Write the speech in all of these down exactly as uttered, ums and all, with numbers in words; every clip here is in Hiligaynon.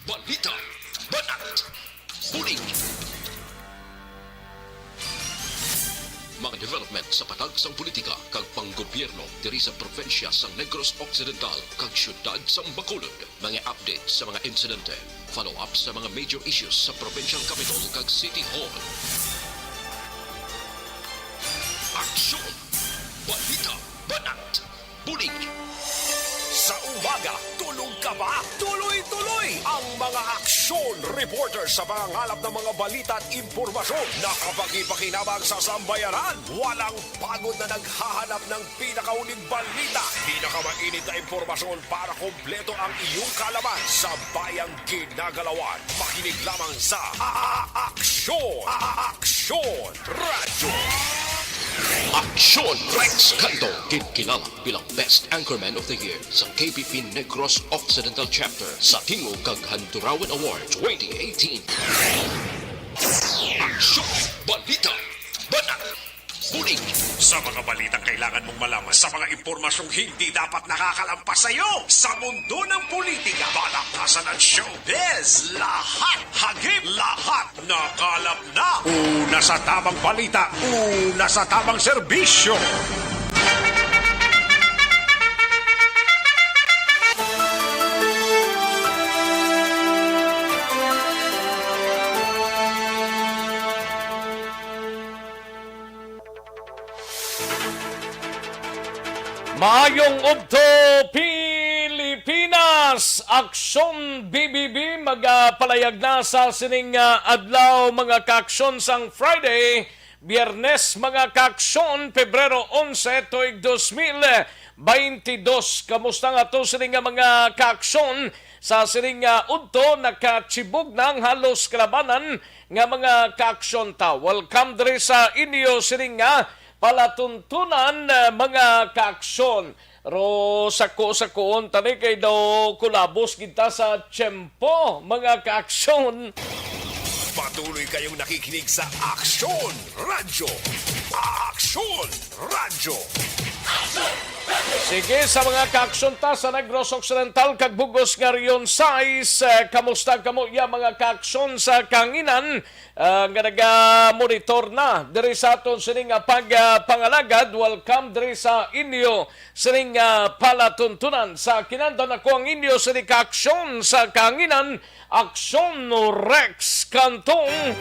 Balita, banat, bulig. Mga development sa patag sang politika kag panggobyerno diri sa probinsya sang Negros Occidental kag siyudad sang Bacolod. Mga update sa mga insidente, follow-up sa mga major issues sa provincial capital kag city hall. Aksyon! Balita, banat, bulig. Sa umaga, tulog ka ba? Tuloy-tuloy ang mga aksyon reporter sa pangangalap ng mga balita at impormasyon na kapakipakinabang sa sambayanan. Walang pagod na naghahanap ng pinakauling balita, pinakamainit na impormasyon para kompleto ang iyong kaalaman sa bayang ginagalawan. Makinig lamang sa A-, A-, Aksyon! A-, A-, Aksyon Radyo! Aksyon Rex Canto, ginkilala bilang Best Anchorman of the Year sa K P P Negros Occidental Chapter sa tingog kag Handurawan Award twenty eighteen. Aksyon! Balita! Banat! Bulig! Sa mga balitang kailangan mong malaman, sa mga impormasyong hindi dapat nakakalampas sa iyo, sa mundo ng politika, balaktasan at showbiz, lahat hagip, lahat nakalap na. Una sa tamang balita, una sa tamang serbisyo. Maayong udto, Pilipinas! Aksyon B B B magapalayag na sa sining, ah, adlaw, mga kaaksyon, sang Friday, Biyernes, mga kaaksyon, Pebrero onse, tuig dos mil baynte dos. Kamusta nga to sining nga mga kaaksyon sa sining nga udto? Nakachibog na ang halos kalabanan nga mga kaaksyon ta. Welcome diri sa inyo sining nga palatuntunan, eh, mga kaaksyon. Ro, sako-sakoon tani kay daw kulabos kita sa tiyempo, mga kaaksyon. Patuloy kayong nakikinig sa Aksyon Radyo. Aksyon Radyo. Sige, sa mga kaaksyon ta sa Negros Occidental kag bug-os nga Region sais, eh, kamusta kamo ya, mga kaaksyon sa kahanginan, ah, nga naga-monitor na diri sa aton sini nga pag, ah, pangalagad? Welcome diri sa inyo sini nga palatuntunan. Sa kinandan ako ang inyo sini kaaksyon sa kahanginan, Aksyon Rex Cantong.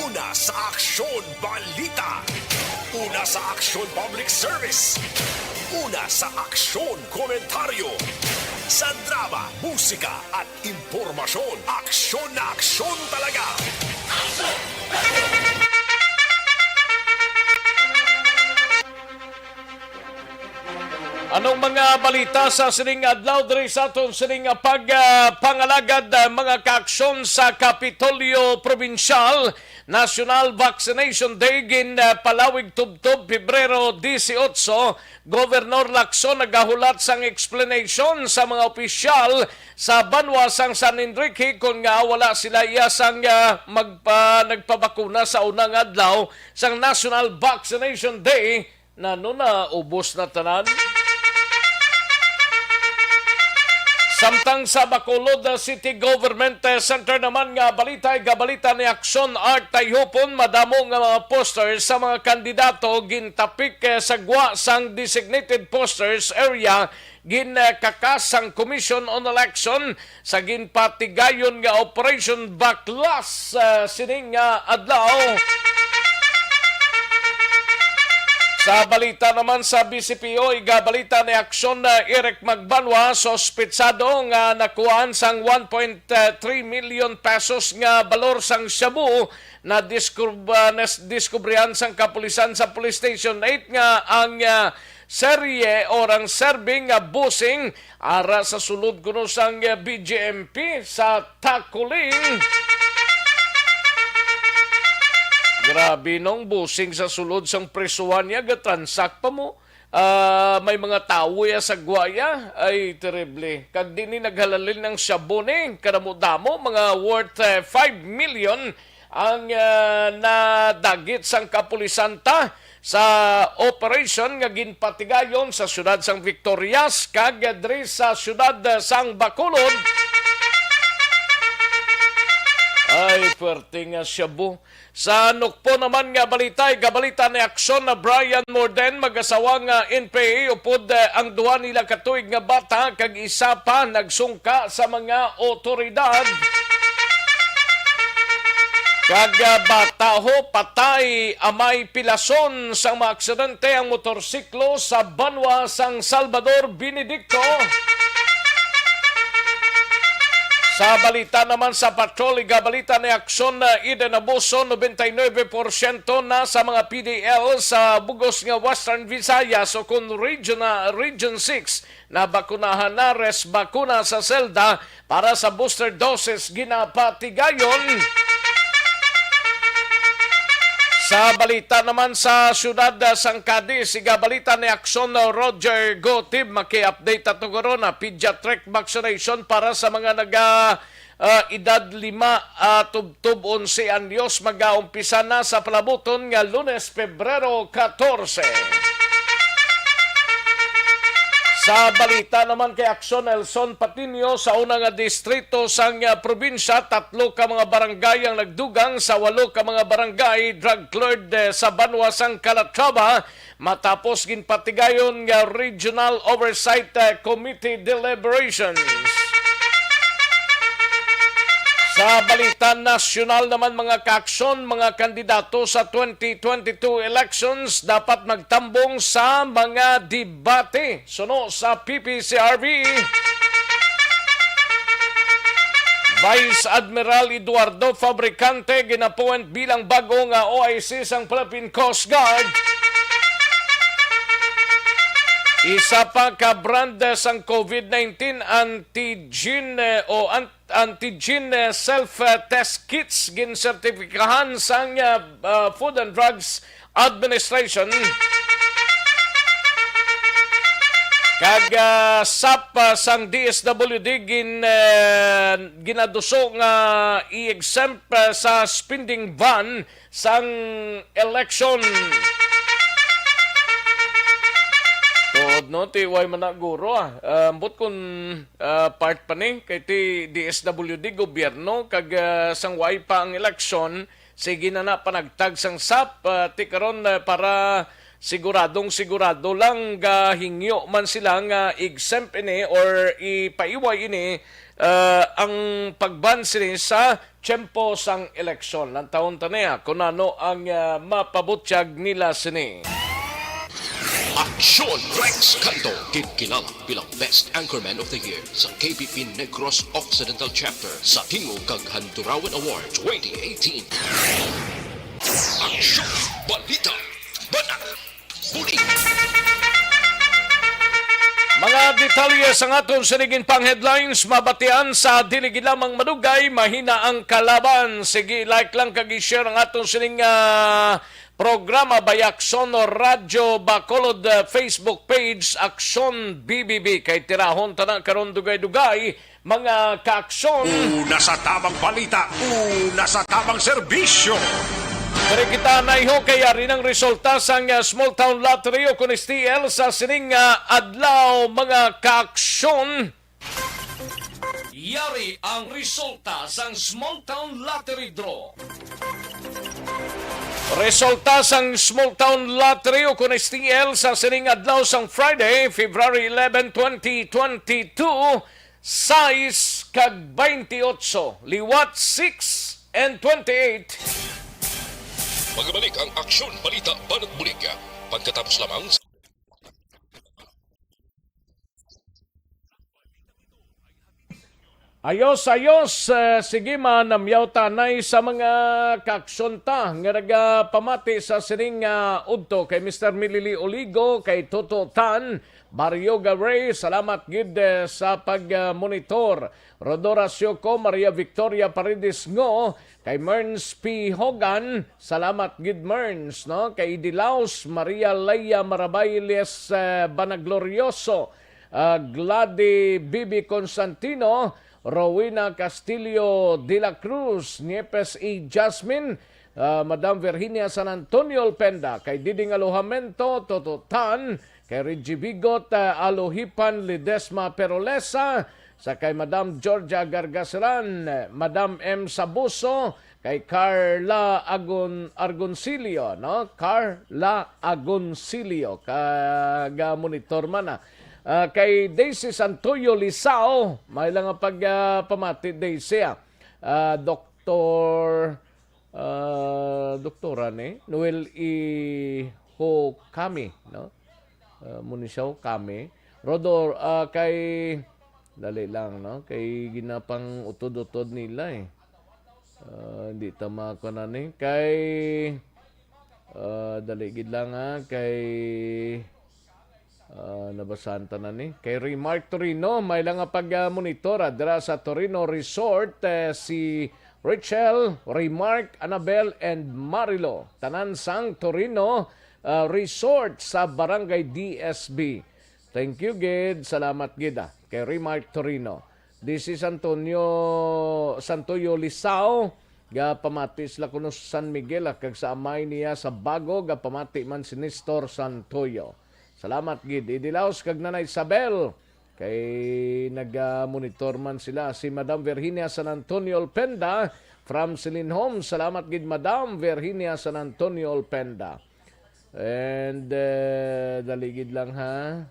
Una sa Aksyon Balita. Una sa Aksyon Public Service. Una sa Aksyon Komentaryo. Sa drama, musika, at impormasyon, aksyon na aksyon talaga. Anong mga balita sa sining adlaw diri sa aton sining pag, ah, pangalagad, ah, mga kaaksyon sa Kapitolyo Probinsyal? National Vaccination Day gin, ah, palawig tubtob Pebrero dieciocho. Governor Lacson nagahulat sang explanation sa mga opisyal sa banwa sang San Enrique kon nga wala sila iya sang, ah, magpa-, nagpabakuna sa unang adlaw sang National Vaccination Day. Nano na, ubos na tanan? Samtang sa Bacolod, uh, City Government, uh, Center naman nga balita, igabalita ni Aksyon Art Tayhupon, madamo nga mga posters sa mga kandidato gintapik, uh, sa gwa sang designated posters area, gin, uh, kakas sang Commission on Election sa ginpatigayon nga Operation Baklas, ah, sining, ah, adlaw. Sa balita naman sa B C P O, igabalita ni Aksyon, ah, Eric Magbanwa, suspetsado nga nakuhaan sang one point three million pesos nga balor sang shabu, na diskub-, ah, nas-, diskubrihan sang kapulisan sa Police Station eight nga ang, ah, serye o ang serbi nga busing ara sa sulod kuno sang B J M P sa Taculing. Grabe, nong busing sa sulod sang prisuhan niya, gatransak pa mo. Ah, may mga tawo ya sa gwaya. Ay, terrible. Kag di ni naghalalin ng shabu ni, kadamo-damo, mga worth, eh, five million ang, ah, nadagit sang kapulisan ta sa operation nga ginpatigayon sa siyudad sang Victorias kag diri sa siyudad sang Bacolod. Ay, puwerte nga shabu. Sa nukpo naman nga balita, igabalita ni Aksyon na Brian Morden, mag-asawa nga N P A, upod, eh, ang duha nila ka tuig nga bata, kag isa pa nagsungka sa mga otoridad. Kag, ah, bata ho, patay, amay pilason sa mga aksidente ang motorsiklo sa banwa sang Salvador, Benedicto. Sa balita naman sa patrol, igabalita ni Aksyon, uh, Eden Abuso, noventa y nuebe porsyento na sa mga P D L sa bugos nga Western Visayas o kon Region, uh, Region six, nabakunahan na, res bakuna sa selda para sa booster doses ginapatigayon. Sa balita naman sa siyudad, uh, sang Cadiz, igabalita ni Aksyon, uh, Roger Gotib, maki-update ato karon, uh, pediatric vaccination para sa mga naga, ah, edad lima, ah, tubtob onse anyos, magaumpisa na sa palabuton nga Lunes, Pebrero katorse. Sa balita naman kay Aksyon, Elson Patiño, sa una nga distrito sang, ah, probinsya, tatlo ka mga barangay ang nagdugang sa walo ka mga barangay drug cleared, eh, sa banwa sang Calatrava. Matapos ginpatigayon nga Regional Oversight, uh, Committee deliberations. Sa balita nasyonal naman, mga kaaksyon, mga kandidato sa twenty twenty-two elections dapat magtambong sa mga debate. Suno sa P P C R V, Vice Admiral Eduardo Fabricante ginapuwent bilang bag-o nga O I C sang Philippine Coast Guard. Isa pa ka brand sang COVID nineteen antigen, eh, o an-, antigen, eh, self, eh, test kits ginsertipikahan sang, eh, ah, Food and Drugs Administration. Kag, ah, sap, ah, sang D S W D gin-, eh, ginaduso nga i-exempt, ah, sa spending ban sang eleksyon. Tuod, no, ti way man na guro, ah. Ah, ambot kun, ah, part pa ni kay ti D S W D gobyerno kag, ah, sang way pa ang eleksyon, sige na na panagtag sang sap, ah, ti karon, ah, para siguradong sigurado lang gahingyo man sila nga exempt ini or ipaiway ini, ah, ang pagban sini sa tiyempo sang eleksyon. Lantawon ta niya kung ano ang, ah, mapabutyag nila sini. Aksyon Rex Canto, ginkilala bilang Best Anchorman of the Year sa K P P Negros Occidental Chapter sa Tingog kag Handurawan Award twenty eighteen. Aksyon, balita, banat, bulig. Mga detalye sang aton sining pang headlines, mabatian sa dili gid lamang madugay, mahina ang kalaban. Sige, like lang kag i-share ang aton sining, ah, programa, Bayakson Radyo Bacolod, ah, Facebook page, Aksyon B B B. Kay tirahon ta na karon dugay-dugay, mga kaaksyon. Una sa tabang balita, una sa tabang serbisyo. Kari kita naiho kay yari ng resulta sang, ah, Small Town Lottery o kun S T L sa sining, ah, adlaw, mga kaaksyon. Yari ang resulta sang Small Town Lottery Draw. Resulta sang Small Town Lottery o kun S T L sa sining adlaw sang Friday, February eleven, twenty twenty-two, sais kag twenty-eight, liwat six and twenty-eight. Magbalik ang Aksyon, Balita, Banat, Bulig pagkatapos lamang. Ayos, ayos. Eh, sige, manamyaw tanay sa mga kaaksyon ta nga nagapamati sa sining, ah, udto, kay Mister Milili Oligo, kay Toto Tan, Barrio Garay, salamat gid, eh, sa pag, ah, monitor. Rodora Sioco, Maria Victoria Paredes Ngo, kay Merns P Hogan, salamat gid, Merns, no? Kay Idi Laos, Maria Leia Marabailes, eh, Banaglorioso, ah, Glady Bibi Constantino, Rowena Castillo de la Cruz, Niepes E Jasmine, ah, Madam Virginia San Antonio Olpenda, kay Diding Alojamento, Toto Tan, kay Reggie Bigot, ah, Alohipan Ledesma Perolesa, sa kay Madam Georgia Gargaseran, Madam M Sabuso, kay Carla Agon-, Argoncillo, no? Carla Agoncillo, kag, ah, monitor man, ah. Ah, kay Daisy Santoyo Lisao, may lang nga pag, ah, pamati, Daisy, ah. Ah, Doktor, ah, Doktora ni Noel E. Hokami, no? Ah, Munisyaw kami. Rodor, ah, kay, dali lang, no? Kay ginapang utod-utod nila, eh. Ah, hindi ta makuha ni. Kay, ah, dali gid lang, ah. Kay, ah, nabasahan ta na ni. Kay Remark Torino, may lang nga pag, ah, monitor, ah, dira sa Torino Resort, eh, si Rachel, Remark, Annabel, and Marilo. Tanan sang Torino, ah, Resort sa Barangay D S B. Thank you, gid. Salamat, gid, ah, kay Remark Torino. This is Antonio, Santoyo Lisao. Gapamati sila kuno sa San Miguel, ah, kag sa amay niya sa Bago, gapamati man si Nestor Santoyo. Salamat, gid. Idilaos kag Nanay Isabel. Kay nag-, ah, monitor man sila. Si Madam Virginia San Antonio Olpenda from Celine Home. Salamat gid, Madam Virginia San Antonio Olpenda. And, eh, dali gid lang, ha.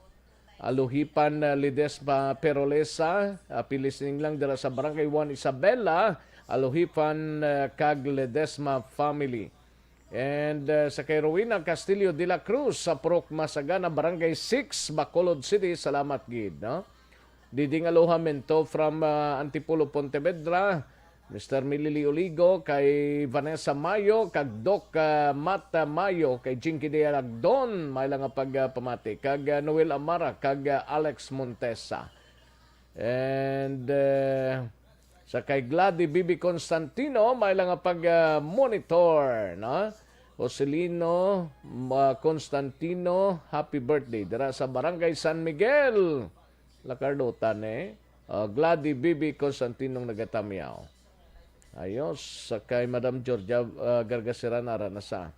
Aluhipan, ah, Ledesma Perolesa, ah, happy listening lang dira sa Barangay One Isabela, Aluhipan, ah, kag Ledesma family. And, uh, sa kay Rowena Castillo de la Cruz sa Purok Masagana, Barangay Six, Bacolod City, salamat gid, no? Diding Aloha Mento from, uh, Antipolo, Pontevedra, Mister Milili Oligo, kay Vanessa Mayo, kag Doc, uh, Mata Mayo, kay Jinky Dialagdon, may lang nga pag, uh, pamati, kag, uh, Noel Amara, kag, uh, Alex Montesa. And, uh, sa kay Glady Bibi Constantino, may lang nga pag, ah, monitor, no? Joselino, ah, Constantino, happy birthday. Dira sa Barangay San Miguel, La Carlota, eh. Ah, Glady Bibi Constantino nagatamyaw. Ayos, sa kay Madam Georgia, ah, Gargaseran, ara na sa.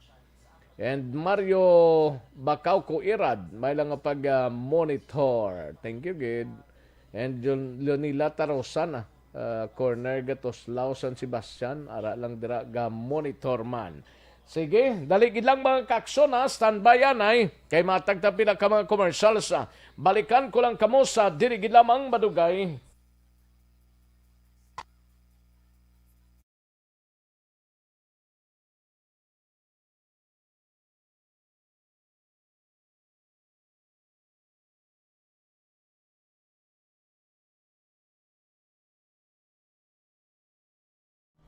And Mario Bacauco Irad, may lang nga pag, ah, monitor. Thank you, gid. And Leon-, Leonila Tarosan, ah, corner Gatoslao, San Sebastian, ara lang dira ga monitor man. Sige, dali gid lang, mga kaksyon, ha, standby anay, kay matag ta pila ka mga commercials, ah. Balikan ko lang kamo sa diri gid lamang madugay.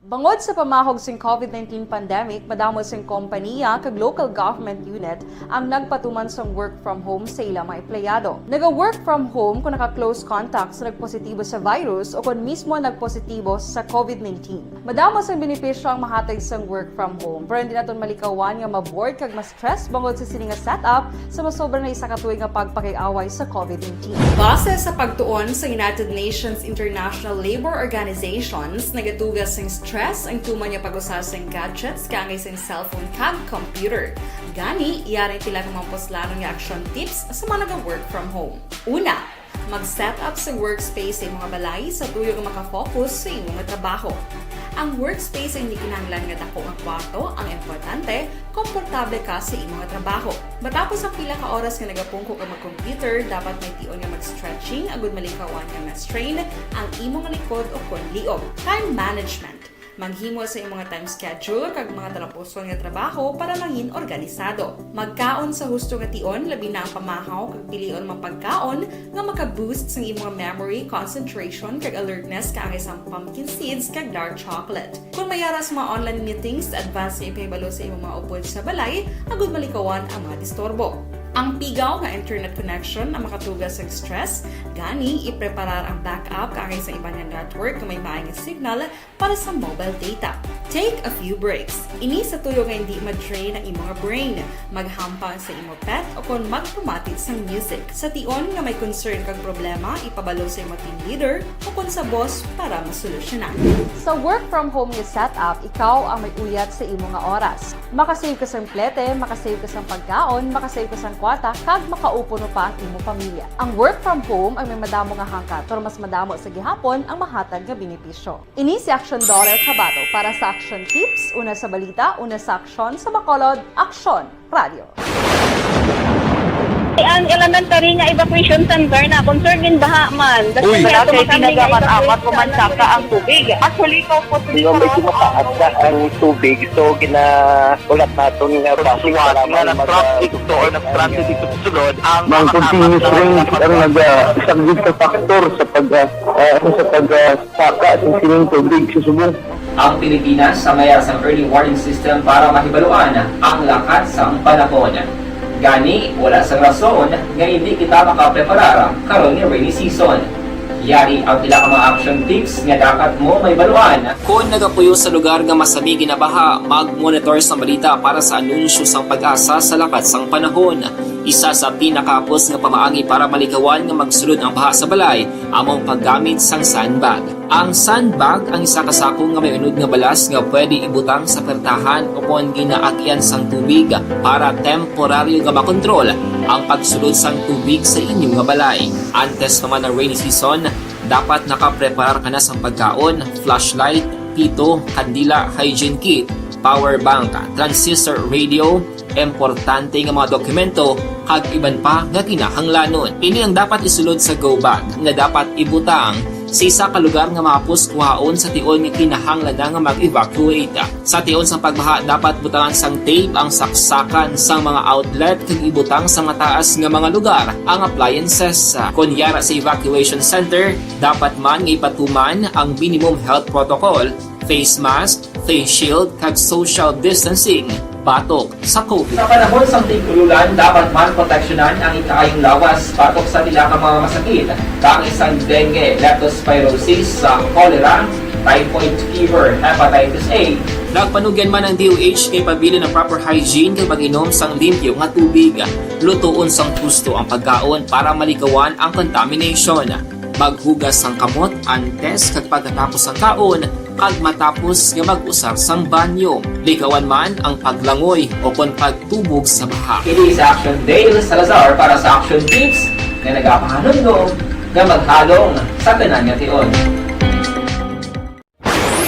Bangod sa pamahog sing COVID nineteen pandemic, madamo sing kompaniya kag local government unit ang nagpatuman sang work from home sa ila mga empleyado. Naga-work from home kung naka-close contact sa nagpositibo sa virus o kon mismo nagpositibo sa COVID nineteen. Madamo sang benepisyo ang mahatag sang work from home, pero hindi naton malikawan nga ma-bored kag ma-stress bangod sa sini nga setup sa masobra na isa ka tuig nga pagpakig-away sa COVID nineteen. Base sa pagtuon sa United Nations International Labor Organizations, nagatuga sang stress ang tuman nga pag-usa sang gadgets kaangay sang cellphone kag computer. Gani, yari sila nga mga puslanon nga action tips sa mga naga-work from home. Una, mag-set up sa workspace sa imong balay sa tuyo nga makafocus sa imong trabaho. Ang workspace ay hindi kinahanglan nga dako nga kwarto. Ang importante, komportable ka sa imong trabaho. Matapos ang pila ka oras nga nagapungko ka mag-computer, dapat may tion nga mag-stretching agud malikawan nga ma-strain ang imong likod o kon liog. Time management. Maghimo sa imong time schedule kag mga talapuson nga trabaho para mangin organisado. Magkaon sa husto nga tion, labi na ang pamahaw kag pilion mga pagkaon nga maka-boost sang imong memory, concentration, kag alertness kaangay sang pumpkin seeds kag dark chocolate. Kung may ara sa mga online meetings, advance nga ipahibalo sa imong mga upod sa balay agud malikawan ang mga disturbo. Ang pigaw nga internet connection ang makatuga sang stress, gani ipreparar ang backup kaangay sa iban nga network nga may maayo nga signal para sa mobile data. Take a few breaks. Ini sa tuyo nga hindi ma-drain ang imo nga brain. Maghampang sa imo pet o kon magpamati sang music. Sa tion nga may concern kag problema, ipabalo sa imo team leader o kon sa boss para masolusyonan. Sa work from home nga setup, ikaw ang may uyat sa imo nga oras. Makasave ka sang plete, makasave ka sang pagkaon, makasave ka sang kwata kag makaupo no pa ang imo pamilya. Ang work from home ang may madamo nga hangkat, pero mas madamo sa gihapon ang mahatag nga benepisyo. Ini si Action Dollar Kabato para sa Action Tips, una sa balita, una sa aksyon, sa Bacolod, Aksyon Radio. Ang elementary nga evacuation center na concerned in baha man. Uy. Wala kay pinagaman amat ko man saka ang tubig. Actually, ko po. Di ba, medyo mataas na ang tubig, so gina- Wala naton nga basic nga para na-stranded to or na-stranded dito sa sulod ang mga continuous rain ang nag-, ah, isa gid ka factor sa pag, ah, ah, sa pag, ah, saka sa sining tubig sa subong. Ang Pilipinas sa mayar sang early warning system para mahibaluan ang lakat sang panahon. Gani, wala sang rason nga hindi kita makapreparar karon nga rainy season. Yari ang pila ka mga action tips nga dapat mo mahibaluan. Kon nagapuyo sa lugar nga masami ginabaha, mag-monitor sa balita para sa anunsyo sang PAGASA sa lakat sang panahon. Isa sa pinakahapos nga pamaagi para malikawan nga magsulod ang baha sa balay amo ang paggamit sang sandbag. Ang sandbag ang isa ka sako nga may unod nga balas nga pwede ibutang sa pertahan o kon ginaagyan sang tubig para temporaryo nga makontrol ang pagsulod sang tubig sa inyo nga balay. Antes pa man ang rainy season, dapat nakapreparar ka na sang pagkaon, flashlight, pito, kandila, hygiene kit, power bank, transistor radio, importante nga mga dokumento, kag iban pa nga kinahanglanon. Ini ang dapat isulod sa go bag nga dapat ibutang sa isa ka lugar nga mahapos kuhaon sa tion nga kinahanglan na nga mag-evacuate. Sa tion sang pagbaha, dapat butangan sang tape ang saksakan sang mga outlet kag ibutang sa mataas nga mga lugar ang appliances. Kon yara sa evacuation center, dapat man nga ipatuman ang minimum health protocol, face mask, face shield, kag social distancing batok sa COVID. Sa panahon sang tig-ululan, dapat man proteksyonan ang ikaayong lawas batok sa pila ka mga masakit, kaangay sang dengue, leptospirosis, sa cholera, typhoid fever, hepatitis A. Nagpanugyan man ang D O H nga ipabilin ang proper hygiene kag mag-inom sang limpyo nga tubig. Lutoon sang husto ang pagkaon para malikawan ang contamination. Maghugas sang kamot antes kag pagkatapos sang kaon, kag matapos nga mag-usar sang banyo. Likawan man ang paglangoy o kon pagtubog sa baha. Kini sa Action Dale Salazar para sa Action Tips nga nagapahanumdom nga maghalong sa tanan nga tion.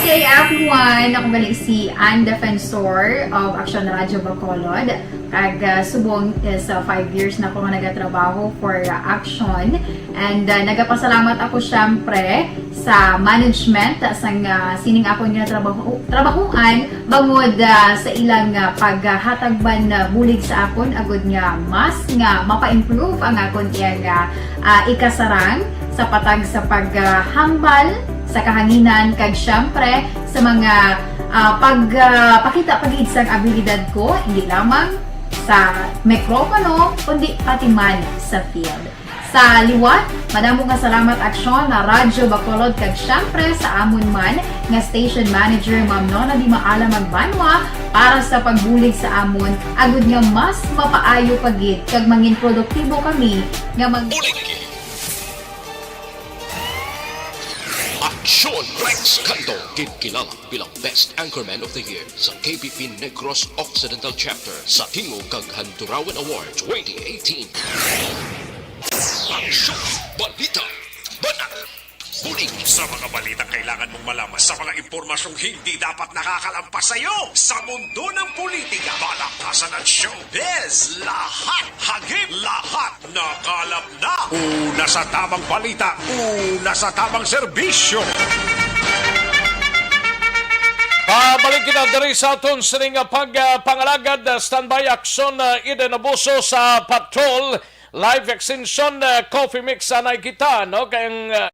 Good day, everyone! Ako gali si Ann Defensor of Action Radio Bacolod. Kag, ah, subong is, ah, five years na ako nga nagatrabaho for, ah, Action. And, ah, nagapasalamat ako, syempre, sa management, ah, sang, ah, sining akon nga trabaho, trabahuan, bangod, ah, sa ilang, ah, paghatag man, ah, bulig sa akon, agud nga mas nga mapa-improve ang akon iya nga, ah, ikasarang sa patag sa paghambal sa kahanginan, kag, syempre, sa mga, ah, pag, ah, pakita pa gid sang abilidad ko, hindi lamang sa mikropono, kundi pati man sa field. Sa liwat, madamo nga salamat, Aksyon, na Radyo Bacolod, kag syempre sa amon man nga station manager, Ma'am Nona Di Maala Magbanwa, para sa pagbulig sa amon, agud nga mas mapaayo pa gid kag mangin produktibo kami nga mag- Aksyon Rex Canto, ginkilala bilang Best Anchorman of the Year sa K B P Negros Occidental Chapter sa Tingog kag Handurawan Award twenty eighteen. Aksyon! Balita! Banat! Bulig! Sa mga balitang kailangan mong malaman, sa mga impormasyong hindi dapat nakakalampas sa iyo, sa mundo ng politika, palakasan at showbiz, lahat hagip, lahat nakalap na. Una sa tamang balita, una sa tamang serbisyo. Pabalik kita diri sa aton sining, ah, pag, ah, pangalagad, ah, standby action, ah, Eden Abuso sa patrol. Live extension, ah, coffee mix, anay kita, no? Kay ang, ah,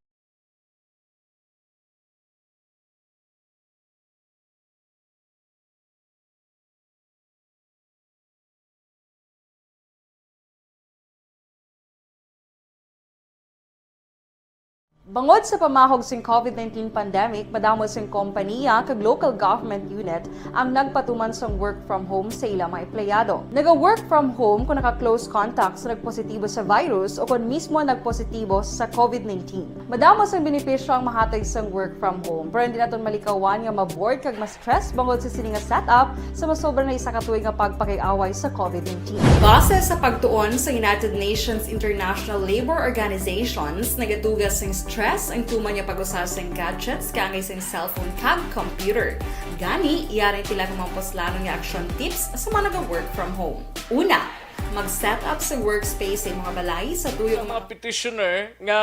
Bangod sa pamahog sing COVID nineteen pandemic, madamo sing kompaniya kag local government unit ang nagpatuman sang work from home sa ila mga empleyado. Naga-work from home kon naka-close contact sa nagpositibo sa virus o kon mismo nagpositibo sa COVID nineteen. Madamo sang benepisyo ang mahatag sang work from home, pero hindi naton malikawan nga ma-bored kag ma-stress bangod sa sini nga setup sa masobra na isa ka tuig nga pagpakig-away sa COVID nineteen. Base sa pagtuon sa United Nations International Labour Organizations, nagadugas sing stress ang tuman nga pag-usa sing gadgets kaangay sing cellphone kag computer. Gani, yari ang pila ka mga puslanon nga action tips sa mga naga-work from home. Una, mag-set up sa workspace sa imong balay sa tuyo. Ang mga petitioner nga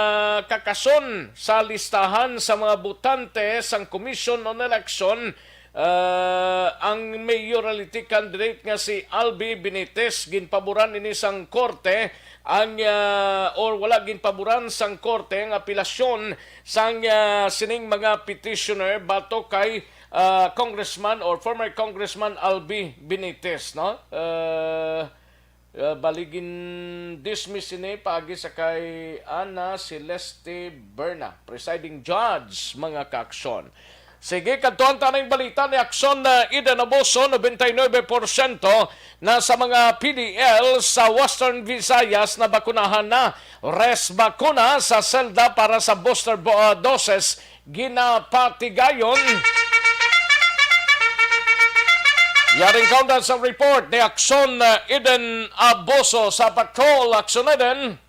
kakason sa listahan sa mga botante sang Commission on Election, ah, ang mayoralty candidate nga si Albi Benitez, ginpaboran ini sang korte ang, ah, or wala, ginpaboran sang korte ang apelasyon sang, ah, sining mga petitioner batok kay, ah, Congressman or former Congressman Albi Benitez, no? Ah, Uh, bali, gin-dismiss ini paagi sa kay Ana Celeste Berna, presiding judge, mga kaaksyon. Sige, kadtuan ta ning balita ni Aksyon, uh, Eden Abuso, nobenta y nuebe porsyento na sa mga P D L sa Western Visayas na bakunahan na. Res bakuna sa selda para sa booster bo-, uh, doses ginapatigayon. Yaring kaundan sa report ni Aksyon, uh, Eden Abuso sa Patrol. Aksyon, Eden.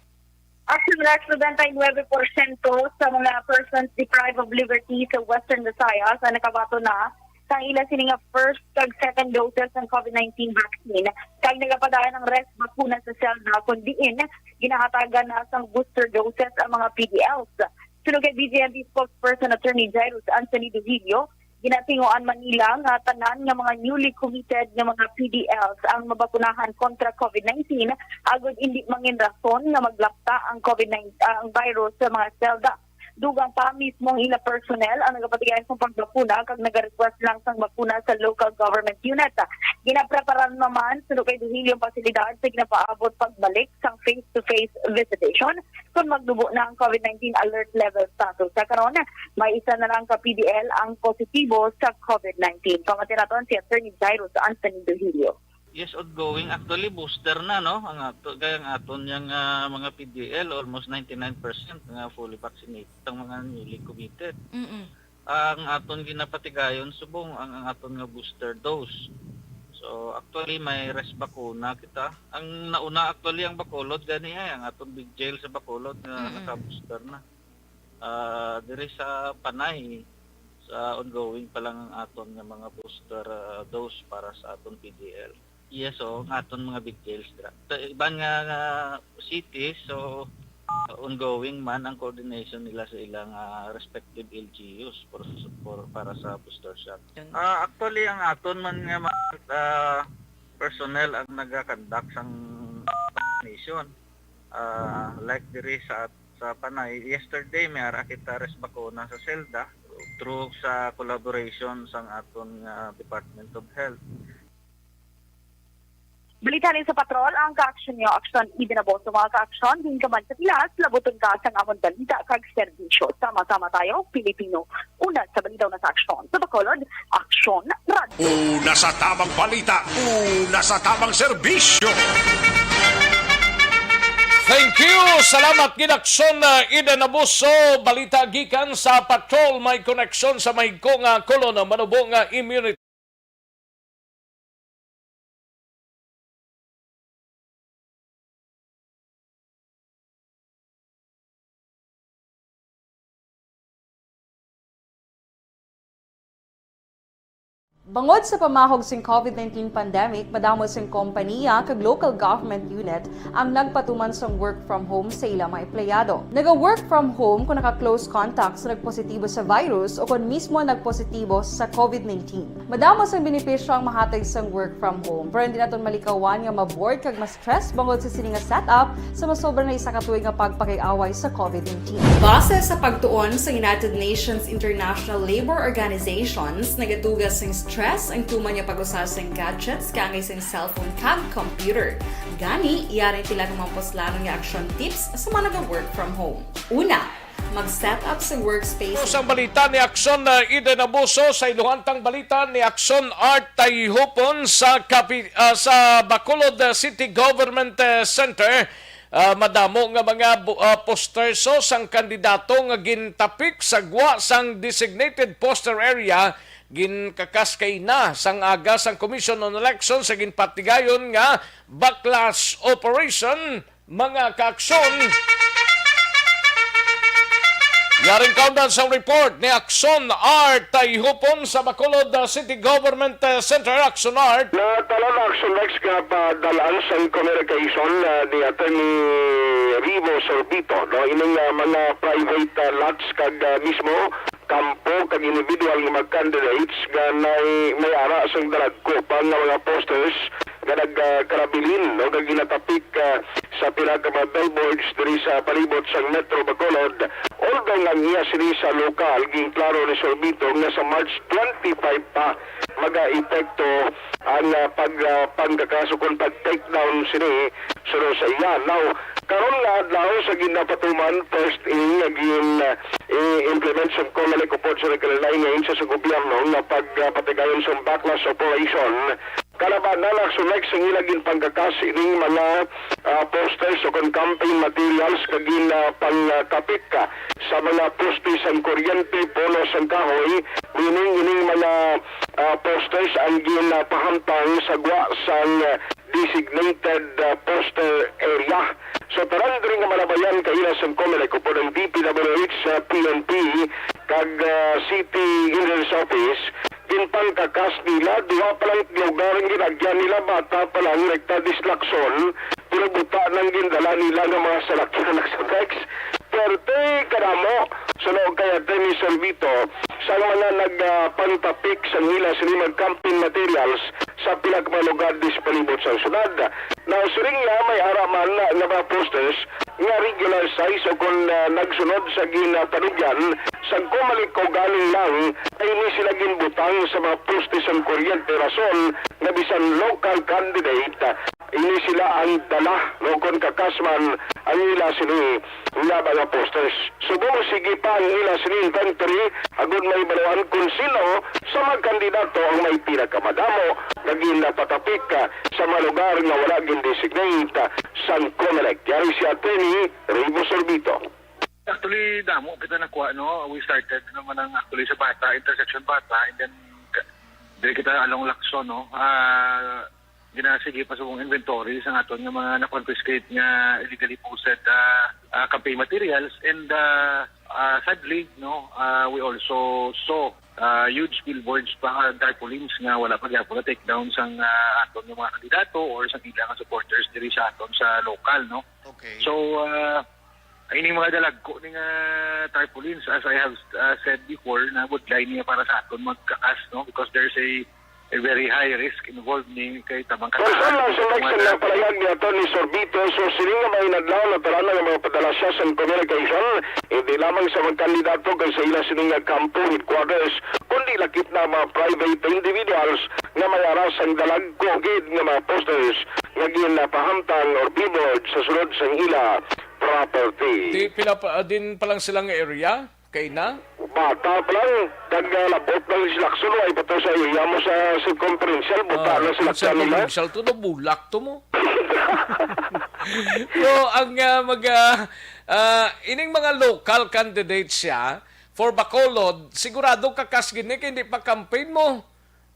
Aksyon, Rex, nobenta y nuebe porsyento sa mga persons deprived of liberty sa Western Visayas ang nakabaton na sang ila sini nga first kag second doses sang COVID nineteen vaccine, kag nagapadayon ang res bakuna sa selda, kun diin ginahatagan na sang booster doses ang mga P D Ls. Suno kay B J M P spokesperson Attorney Jairus Anthony Duhilio, ginatinguan man nila nga tanan nga mga newly committed nga mga P D Ls ang mabakunahan kontra COVID nineteen, agod indi mangin rason nga maglapta ang COVID nineteen, ah, ang virus sa mga selda. Dugang pa, mismo ang ila personnel ang nagapatigayon sang pagbakuna kag nagarequest lang sang bakuna sa local government unit. Ginapreparar naman, suno kay Duhilio, ang pasilidad sa ginapaabot pagbalik sang face-to-face visitation kon magnubo na ang COVID nineteen alert level status. Sa karon, may isa na lang ka P D L ang positibo sa COVID nineteen. Pamati naton si Attorney Jairus Anthony Duhilio. Yes, ongoing. Actually, booster na, no? Ang ato, kaya ang aton yang, ah, mga P D L, almost ninety-nine percent nga fully vaccinated ang mga newly committed. Mm-mm. Ang aton ginapatigayon subong ang, ang aton nga booster dose. So, actually, may res bakuna kita. Ang nauna, actually, ang Bacolod gani ay ang aton big jail sa Bacolod nga Mm-mm. naka-booster na. Ah, diri sa Panay, sa ongoing pa lang ang aton nga mga booster, ah, dose para sa aton P D L. Yes, oo, ang aton mga big jails dira. Sa iban nga, nga cities, so, ongoing man ang coordination nila sa ilang, ah, respective L G Us for, for, para sa booster shot. Yun. Ah, actually, ang aton man nga mga, ah, personnel ang nagakandak sang vaccination. Ah, like diri sa, sa Panay, yesterday, may ara kita res bakuna sa selda through sa collaboration sang aton nga Department of Health. Balita ni sa Patrol, ang kaaksyon niyo, Aksyon Eden Abuso. Mga kaaksyon, din ka man sa Pinas, labuton ka sa amon balita kag serbisyo. Sama-sama tayo, Pilipino. Una sa balita, una sa aksyon. Sa Bacolod, Aksyon Radyo. Una sa tamang balita, una sa tamang serbisyo. Thank you. Salamat gid, Aksyon, uh, Eden Abuso. Balita gikan sa Patrol, may koneksyon sa mahigko nga kolon, manubo nga immunity. Bangod sa pamahog sing COVID nineteen pandemic, madamo sing kompaniya kag local government unit ang nagpatuman sang work from home sa ila mga empleyado. Naga-work from home kon naka-close contact sa nagpositibo sa virus o kon mismo nagpositibo sa COVID nineteen. Madamo sang benepisyo ang mahatag sang work from home, pero hindi naton malikawan nga ma-bored kag ma-stress bangod sa sini nga setup sa masobra na isa ka tuig nga pagpakig-away sa COVID nineteen. Base sa pagtuon sa United Nations International Labour Organizations, nagadugas sing stress ang tuman nga pag-usa sing gadgets kaangay sing cellphone kag computer. Gani, yari ang pila ka mga puslanon nga action tips sa mga naga-work from home. Una, Mag-set up sa workspace. Sa balita ni Action, uh, Eden Abuso, sa iluhantang balita ni Action Art Tayhupon sa, kapi, uh, sa Bacolod, uh, City Government, uh, Center, uh, madamo nga mga bu- uh, poster so sang kandidato nga gintapik sa gwa sang designated poster area ginkakas kay na sang aga sang Commission on Elections sa ginpatigayon nga backlash operation, mga kaaksyon. Yaring kaundan sa report ni Action Art Tayhupon sa Bacolod, uh, City Government, uh, Center. Action Art. Natalan na Action Rex nga padalaan sang communication, uh, ni Attorney Rivo Sorbito, no, ining, uh, mga private, uh, lots kag, uh, mismo kampo kag individual nga mga candidates nga may, may ara sang dalagko pa nga mga posters nga nagkarabilin, no, nga ginatapik, ah, sa pila ka mga billboards diri sa palibot sang Metro Bacolod, although nga ang iya sini sa lokal, ginklaro ni Sorbito nga sa March twenty-five pa maga-epekto ang, ah, pag, ah, pangkakas o kon pag-takedown sini suno sa iya. Now, karon nga adlaw sa ginapatuman, first thing nga gin, ah, i-implement sa Comelec upod sa nagkalain-lain nga ahensya sa gobyerno nga pagpatigayon sa backlash operation, kalabanan na sunext ang ila ginpangkakas ining mga, ah, posters o kon campaign materials kag gin, ah, pangkapit ka sa mga poste sang kuryente, puno sang kahoy, meaning ining mga, ah, posters ang gin, ah, pahamtang sa gwa sang, ah, designated, ah, poster area. So, tanan diri nga malabayan kaila sang Comelec upod ang D P W H, ah, P N P kag, ah, City Engineers Office, ginpangkakas nila, duha pa lang lugar ang ginagyan nila, bata pa lang, rekta dislakson, pero buta nang gindala nila nga mga salakyan nagsunext. Perte kadamo, suno kay Attorney Sorbito, sa mga nagpangtapik sa ila sini mga campaign materials sa pila ka mga lugar di sa palibot sang syudad. Now, siring niya, may ara man nga mga posters nga regular size o kon, ah, nagsunod sa ginapanugyan sa Comelec o galing lang, ay ini sila ginbutang sa mga poste sang kuryente, rason nga bisan local candidate, ah, ini sila ang dala, no, kon kakas man ang ila sini nga mga posters. Subong sige pa ang ila sini inventory agud mahibaluan kon sino sa mga kandidato ang may pinakamadamo nga ginapatapik, ah, sa mga lugar nga wala gin-designate, ah, sang Comelec. Yari si Attorney Reybo Sorbito. Actually, damo kita nakuha, no? We started naman ang actually sa Bata, intersection Bata, and then ka- diri kita along Lacson, no? Ah, ginasige pa sa mong inventory sa aton nga mga na-confiscate nga illegally posted, ah, ah, campaign materials, and, ah, ah, sadly, no, ah, we also saw, ah, huge billboards pa, tarpaulins nga wala pa gyapon na take down sang, ah, aton nga mga kandidato or sa ila nga supporters diri sa aton sa local, no? Okay. So, ah, ining mga dalagko ni nga tarpaulins, as I have, ah, said before, na would line niya para sa aton magkakas, no? Because there's a, a very high risk involved ni kay tabang Kung saan lang sa next na palayag ni Attorney Sorbito, so sining nga mga inadlaw na tanan nga mga padala siya sa communication, hindi lamang sa mga kandidato kag sa ila sining nga kampo headquarters, kundi lakip na mga private individuals nga may aras ang dalagko gid nga mga posters nga ginapahamtang or billboard sa sulod sang ila property. Di pila pa, ah, din pa lang sila nga area? Kay na? Bata pa lang, kag, ah, labot lang si Lacson, ay pa to sa iya mo sa circumferential, buta Ah, na sa kung lakyan nila. Circumferential to, no, bulak to mo. So, ang, ah, mag, ah, ah, ining mga local candidates siya for Bacolod, sigurado kakas gini kay hindi pa campaign mo.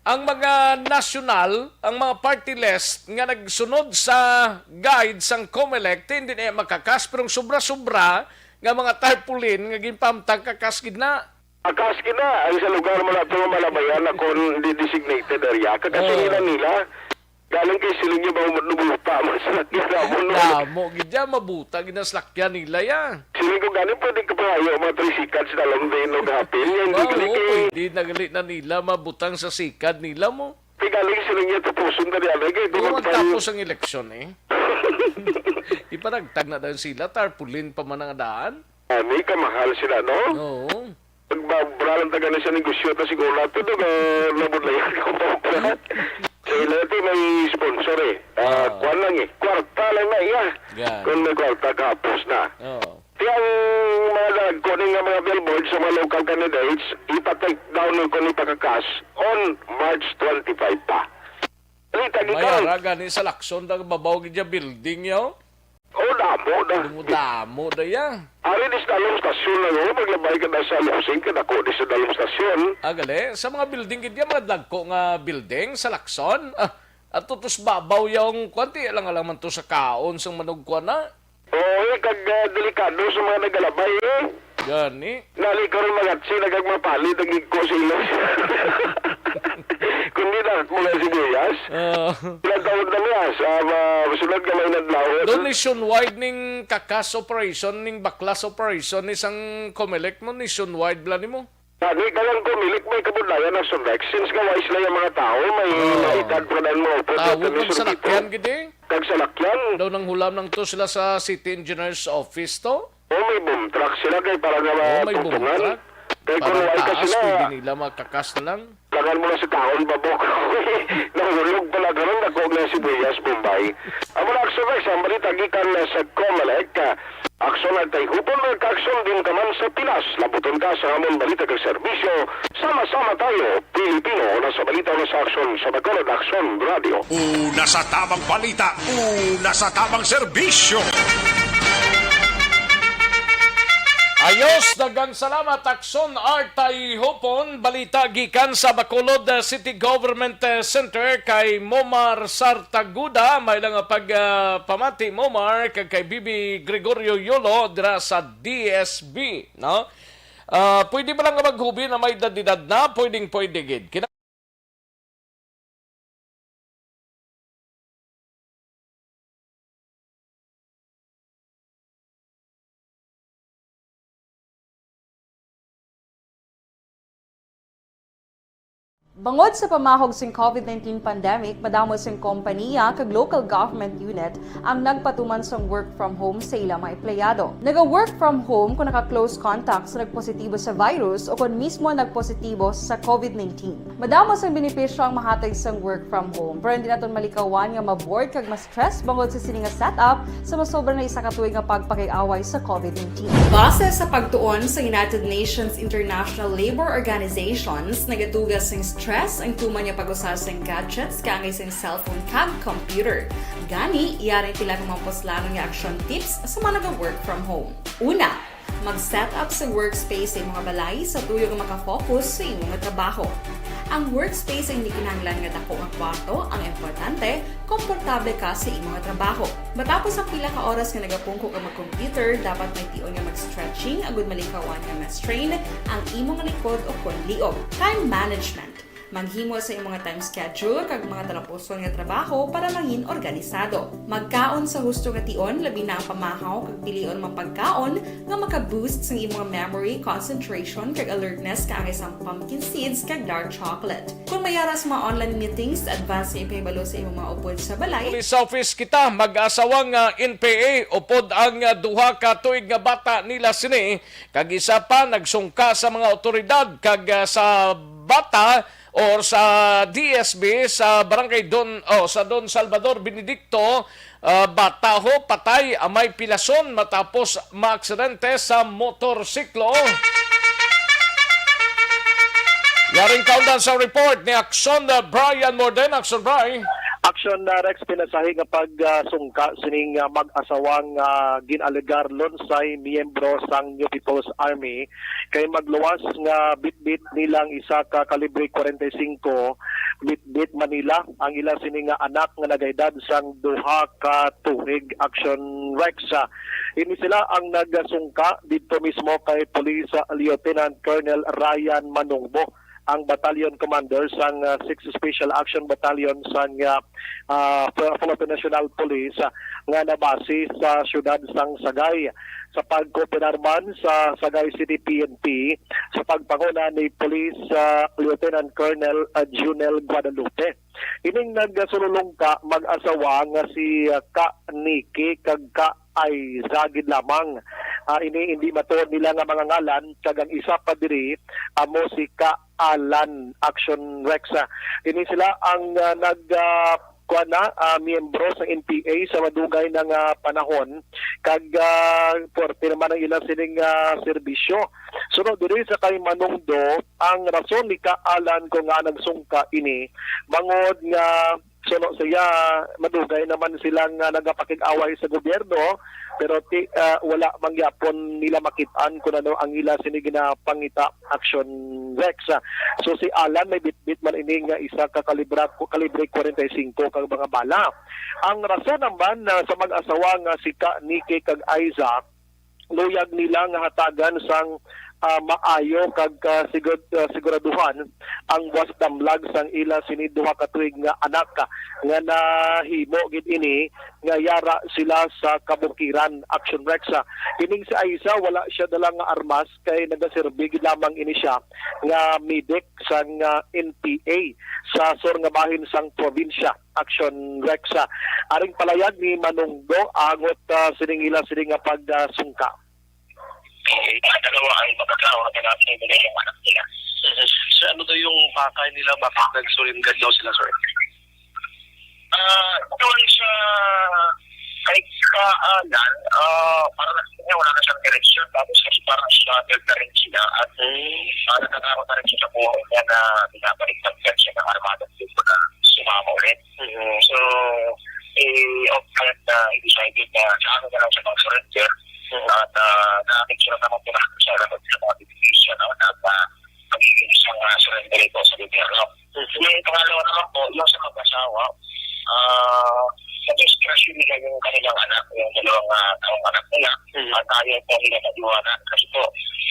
Ang mga nasyonal, ang mga party list nga nagsunod sa guide sang Comelec, ti hindi na makakas, pero ang sobra-sobra nga mga tarpaulin nga ginpamtang kakas gid na. Kakas gid na, ang sa lugar mo na ito, malabayan na kung di designated area. Kakasingilan Oo. nila, galing kay siling niyo ba, mabuta man sa lakyan mo, no? Damo gid yan, mabuta gid ang salakyan nila yan. Siling ko gani, pwede ka pangayo, mga tricycle sa talong din, no, gapin. Yan, Oo, gani kay pwede na gali na nila, mabutang sa sikad nila mo. Ti galing sila niya tapuson na niya, lagi. Di Di man magtapos ang eleksyon, eh. Iparagtag na daw sila, tarpaulin pa man ang daan. Ani, kamahal sila, no? Oo. Pagbabralan taga na sa negosyo, ta siguro nato, no, nga nabudlayan ka pa. Sa ila ito, may sponsor, eh. Ah, Ah. Kuwan lang, eh. Kwarta lang na iya. Yan. Kung may kwarta, kapos na. Oo. Yang mga dagko ni nga mga billboard sa mga local candidates, ipa-take down ni kuno ipakakas on March twenty-five pa. Balita gikan. Mayara gani sa Lacson, da babaw gid ya building, yo. Oh, damo da. Damo-damo da ya. Ari di sa Dalom Stasyon na, oh, maglabay ka na sa Losing, kadako di sa Dalom Stasyon. Ah, gali. Sa mga building gid ya, mga dagko nga building sa Lacson. Ah, at tutos babaw yung kwanti lang, alam man to sa kaon sang manugkwan na. Oo, eh, kag, ah, delikado sa mga nagalabay, eh. Gani. Nali karon, mga tsi, nagagmapali, nagigko sa ilos. Kundi na, mga sibuyas. Ah. Ilang taon na niya, sa, ah, sunod nga may nadlaw. Doon nationwide ning kakas operation, ning baklas operation, ni sang Comelec mo, nationwide bala nimo? Gani, kaya ang Comelec may kabudayan ang Sunrex. Since nga wise na yung mga tao, may Oo. naitad pa na ang mga upod Tawag natin ni ng Sir salakyan, Vito. gid eh. Kag salakyan. Daw nang hulam nang to sila sa City Engineers Office to? Oh, may boom truck sila kay para nga Oh, may boom mapupungan. truck. Kay Para kung wala ka taas, sila, pwede nila makakas na lang. Tangan mo na sa kaon, babok. Nahulog pala karon, dako na sibuyas, Bombay. Ang mga aksyon, guys, ang balita gikan na sa Comelec, ah, aksyon at kay hupon, mga kaaksyon, din ka man sa Pinas. Labuton ka sa amon balita kag serbisyo. Sama-sama tayo, Pilipino, na sa balita, na sa aksyon, sa Bacolod Aksyon Radio. Una sa tamang balita, una sa tamang serbisyo. Ayos, daghang salamat, Aksyon Art Tayhupon. Balita gikan sa Bacolod, uh, City Government, uh, Center kay Momar Sartaguda. May lang nga pag, uh, pamati, Momar, kag kay Bibi Gregorio Yolo dira sa D S B, no? Uh, pwede ba lang nga maghubi na may edad-edad na? Pwedeng pwede gid. Kina- Bangod sa pamahog sing COVID nineteen pandemic, madamo sing kompanya kag local government unit ang nagpatuman sang work from home sa ila mga empleyado. Naga-work from home kung naka-close contact sa nagpositibo sa virus o kon mismo nagpositibo sa COVID nineteen. Madamo sang benepisyo ang mahatag sang work from home, pero hindi naton malikawan nga ma-bored kag ma-stress bangod sa sini nga setup sa masobra na isa ka tuig nga pagpakig-away sa COVID nineteen. Base sa pagtuon sa United Nations International Labour Organizations, nagatuga sing stress ang tuman nga pag-usa sing gadgets kaangay sing cellphone kag computer. Gani, yari ang pila ka mga puslanon nga action tips sa mga naga-work from home. Una, mag-set up sa workspace sa imong balay sa tuyo nga makafocus sa imong nga trabaho. Ang workspace ay hindi kinahanglan nga dako nga kwarto, ang importante, komportable ka sa imong nga trabaho. Matapos ang pila ka oras nga nagapungko ka mag-computer, dapat may tion nga mag-stretching agud malikawan nga ma-strain ang imong likod o kon liog. Time management. Maghimo sa imong nga time schedule kag mga talapuson nga trabaho para mangin organisado. Magkaon sa husto nga tion, labi na ang pamahaw kag pilion mga pagkaon nga maka-boost sang imong memory, concentration, kag alertness, kaangay sang pumpkin seeds kag dark chocolate. Kung may ara sa mga online meetings, advance nga ipahibalo sa imong mga upod sa balay. Police office kita, mag-asawang, ah, N P A, upod ang, ah, duha ka tuig nga bata nila sini, kag isa pa nagsungka sa mga awtoridad kag, ah, sa bata or sa D S B sa Barangay Don, o sa Don Salvador Benedicto, ah, bata ho patay amay pilason matapos maaksidente sa motorsiklo. Yaring kaundan sa report ni Aksyon, ah, Brian Morden. Aksyon, Bri. Aksyon, ah, Rex, pinasahi nga pag, ah, sungka sining, ah, mag-asawang, ah, gin-alegar lunsay miyembro sang New People's Army kay magluwas nga bitbit nilang isa ka kalibre forty-five, bitbit man nila ang ila sini nga anak nga nagaedad sang duha ka tuig. Action Rex, ah, ini sila ang nagasungka didto mismo kay Police, ah, Lieutenant Colonel Ryan Manungbo, ang battalion commander sang, ah, Sixth Special Action Battalion sang, ah, ah, Phil-, Philippine National Police, ah, nga nabase sa siyudad sang Sagay. Sa pagkooperar man sa Sagay City P N P sa pagpanguna ni Police, ah, Lieutenant Colonel, ah, Junel Guadalupe. Ining nagsululungka mag-asawa nga si, ah, Ka Nikki kag Ka Aiza gid lamang. Ah, ini hindi matuod nila nga mga ngalan, kag ang isa pa diri amo si Ka Alan. Action Rex, ah. Ini sila ang, ah, nag, ah, kuan na, ah, miyembro sa N P A sa madugay na nga panahon, kag, ah, puwerte naman ang ila sining, ah, serbisyo. Suno diri sa kay Manong Do, ang rason ni Ka Alan ko nga nagsungka ini, bangod nga suno siya, madugay naman silang, ah, nagapakig-away sa gobyerno, pero ti-, ah, wala man gyapon nila makit-an kung ano ang ila sini ginapangita, Action Rex. Ah, so si Alan may bitbit man ini nga isa ka kalibra, kalibre forty-five kag mga bala. Ang rason naman na sa mag-asawa nga si Ka Nikki kag Aiza, luyag nila nga hatagan sang, ah, maayo kag, ah, sigud-, ah, siguraduhan ang buwas damlag sang ila sini duha ka tuig nga anak, ah, nga nahimo gid ini nga yara sila sa kabukiran, Action Rex. Ah, kining si Aiza, wala siya dala nga armas kay nagaserbi gid lamang ini siya nga medic sang, ah, N P A sa sur nga bahin sang probinsya, Action Rex. Ah, aring palayag ni Manong Do angot, ah, sining ila sini nga pagsungka. Okay, ang dalawa ay magkakaroon na natin yung anak nila. Mhm. So, ano daw yung pakay nila? Bakit nag-surrender daw sila, sir? Ah, doon sa kay Ka Alan, ah, para na sa kanya, wala na siyang direksyon. Tapos kasi parang struggle na rin sila at, ah, nagkakaroon na rin siya sa buhay niya na binabaliktad siya ng armada dito na sumama ulit. Mhm. So, eh, of that, ah, he decided na sa amin na lang siya mag-surrender. Mhm. At, ah, nakakita naman po namin siya na sa mga benepisyo, no, na, ah, magiging isang, ah, surrender ito sa gobyerno. Mhm. Yung pangalawa naman po, yung sa mag-asawa, ah, nag-inspirasyon nila yung kanilang anak, yung dalawang, ah, taong anak nila. Mhm. At ayaw po nila mag-iwanan kasi po,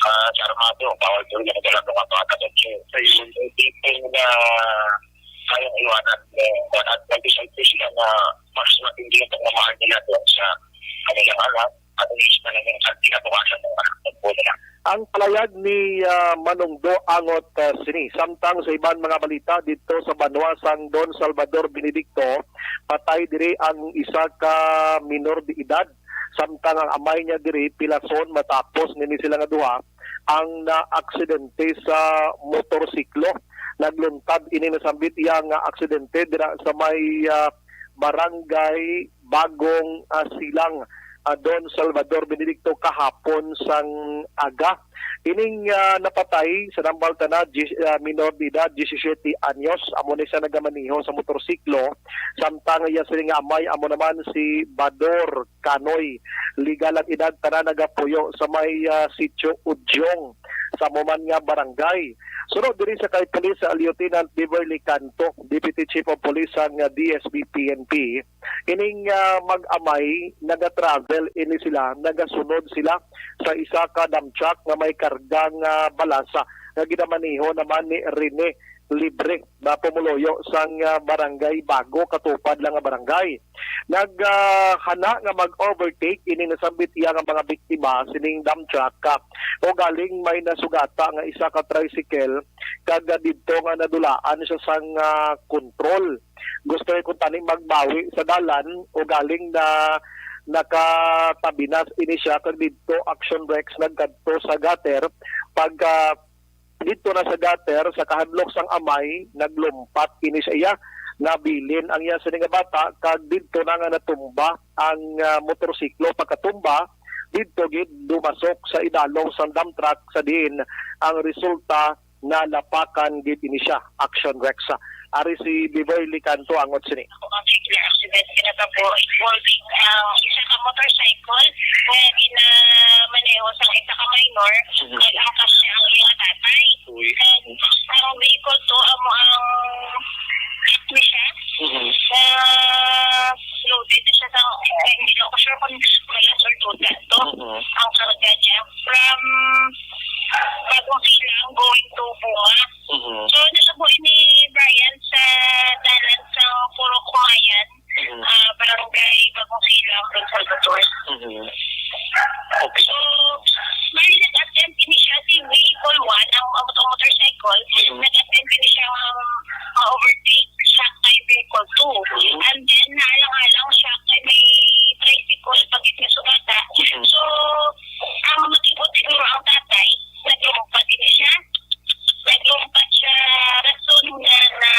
ah, sa armado, bawal po nila magdala ng mga bata. Ayun. Hindi po nila kayang iwanan. Eh, at nag-decide po sila na mas matindi ang pagmamahal nila doon sa kanilang anak. At least na lang yung kinabukasan ng anak po nila. Ang palayag ni, ah, Manong Do angot, ah, sini. Samtang sa iban mga balita dito sa banwa sang Don Salvador Benedicto, patay diri ang isa ka minor de edad. Samtang ang amay niya diri pilason matapos nini sila nga duha ang naaksidente sa motorsiklo. Nagluntad ini nasambit iya nga aksidente dira sa may, ah, barangay Bagong, ah, Silang, ah, Don Salvador Benedicto kahapon sang aga. Ining, ah, napatay sa nambal tana, diyes-, ah, minor de edad, diyesisiyete anyos, amo ni siya nagamaneho sa motorsiklo, samtang iya sini nga amay amo naman si Bador Kanoy. Legal ang edad, tanan nagapuyo sa may, ah, Sitio Udyong, sa amo man nga barangay. Sunod diri sa kay Police, ah, Lieutenant Beverly Canto, Deputy Chief of Police sang, ah, D S B P N P. Ining, ah, mag-amay, nagatravel ini sila, nagasunod sila sa isa ka dump truck nga may karga nga balas, ah, nga ginamaneho naman ni Rene Libre, na pumuluyo sang, ah, barangay Bago, katupad lang nga barangay. Nag, ah, hana nga mag-overtake ini nasambit iya nga mga biktima sining dump truck, ah, ugaling may nasugata nga isa ka tricycle kag, ah, didto nga nadulaan siya sang, ah, kontrol. Gusto niya kuntani magbawi sa dalan, ugaling na nakatabinas ini siya kag didto, Action Rex, nagkadto sa gutter. Pagka didto na sa gutter, sa kahadlok sang amay, naglumpat ini sa iya. Nabilin ang iya sini nga bata, kag didto na nga natumba ang, ah, motorsiklo. Pagkatumba, didto gid dumasok sa idalom sang dump truck, sa diin ang resulta, nalapakan gid ini siya. Action Rex. Ari si Beverly Canto angot sini. Ako ang bigla accident ginatabo involving ang isa ka motorcycle nga ginamaneho sang isa ka minor. Mhm. Kag ang kasya ang iya tatay. Uy. Kag ang vehicle to, amo ang truck ni siya. Mhm. Sa loaded na siya sa, eh, hindi ko sure kung malas or tuta to. Mhm. Ang karga niya. From Bagong Silang going to Bunga. Mhm. So, natabo ni Brian sa dalan sa Purok Kumayan, Mhm. ah, Barangay Bagong Silang, Don Salvador. Mhm. Okay. So, bali nag-attempt ini siya si vehicle one, ang, ang motor-, motorcycle, Mhm. nag-attempt ini siya ang, ah, overtake siya kay vehicle two. Mhm. And then, naalang-alang siya kay may tricycle, pag ito sugata. Mhm. So, ang matibot siguro ang tatay, naglumpat ini siya. Naglumpat siya, rason nga na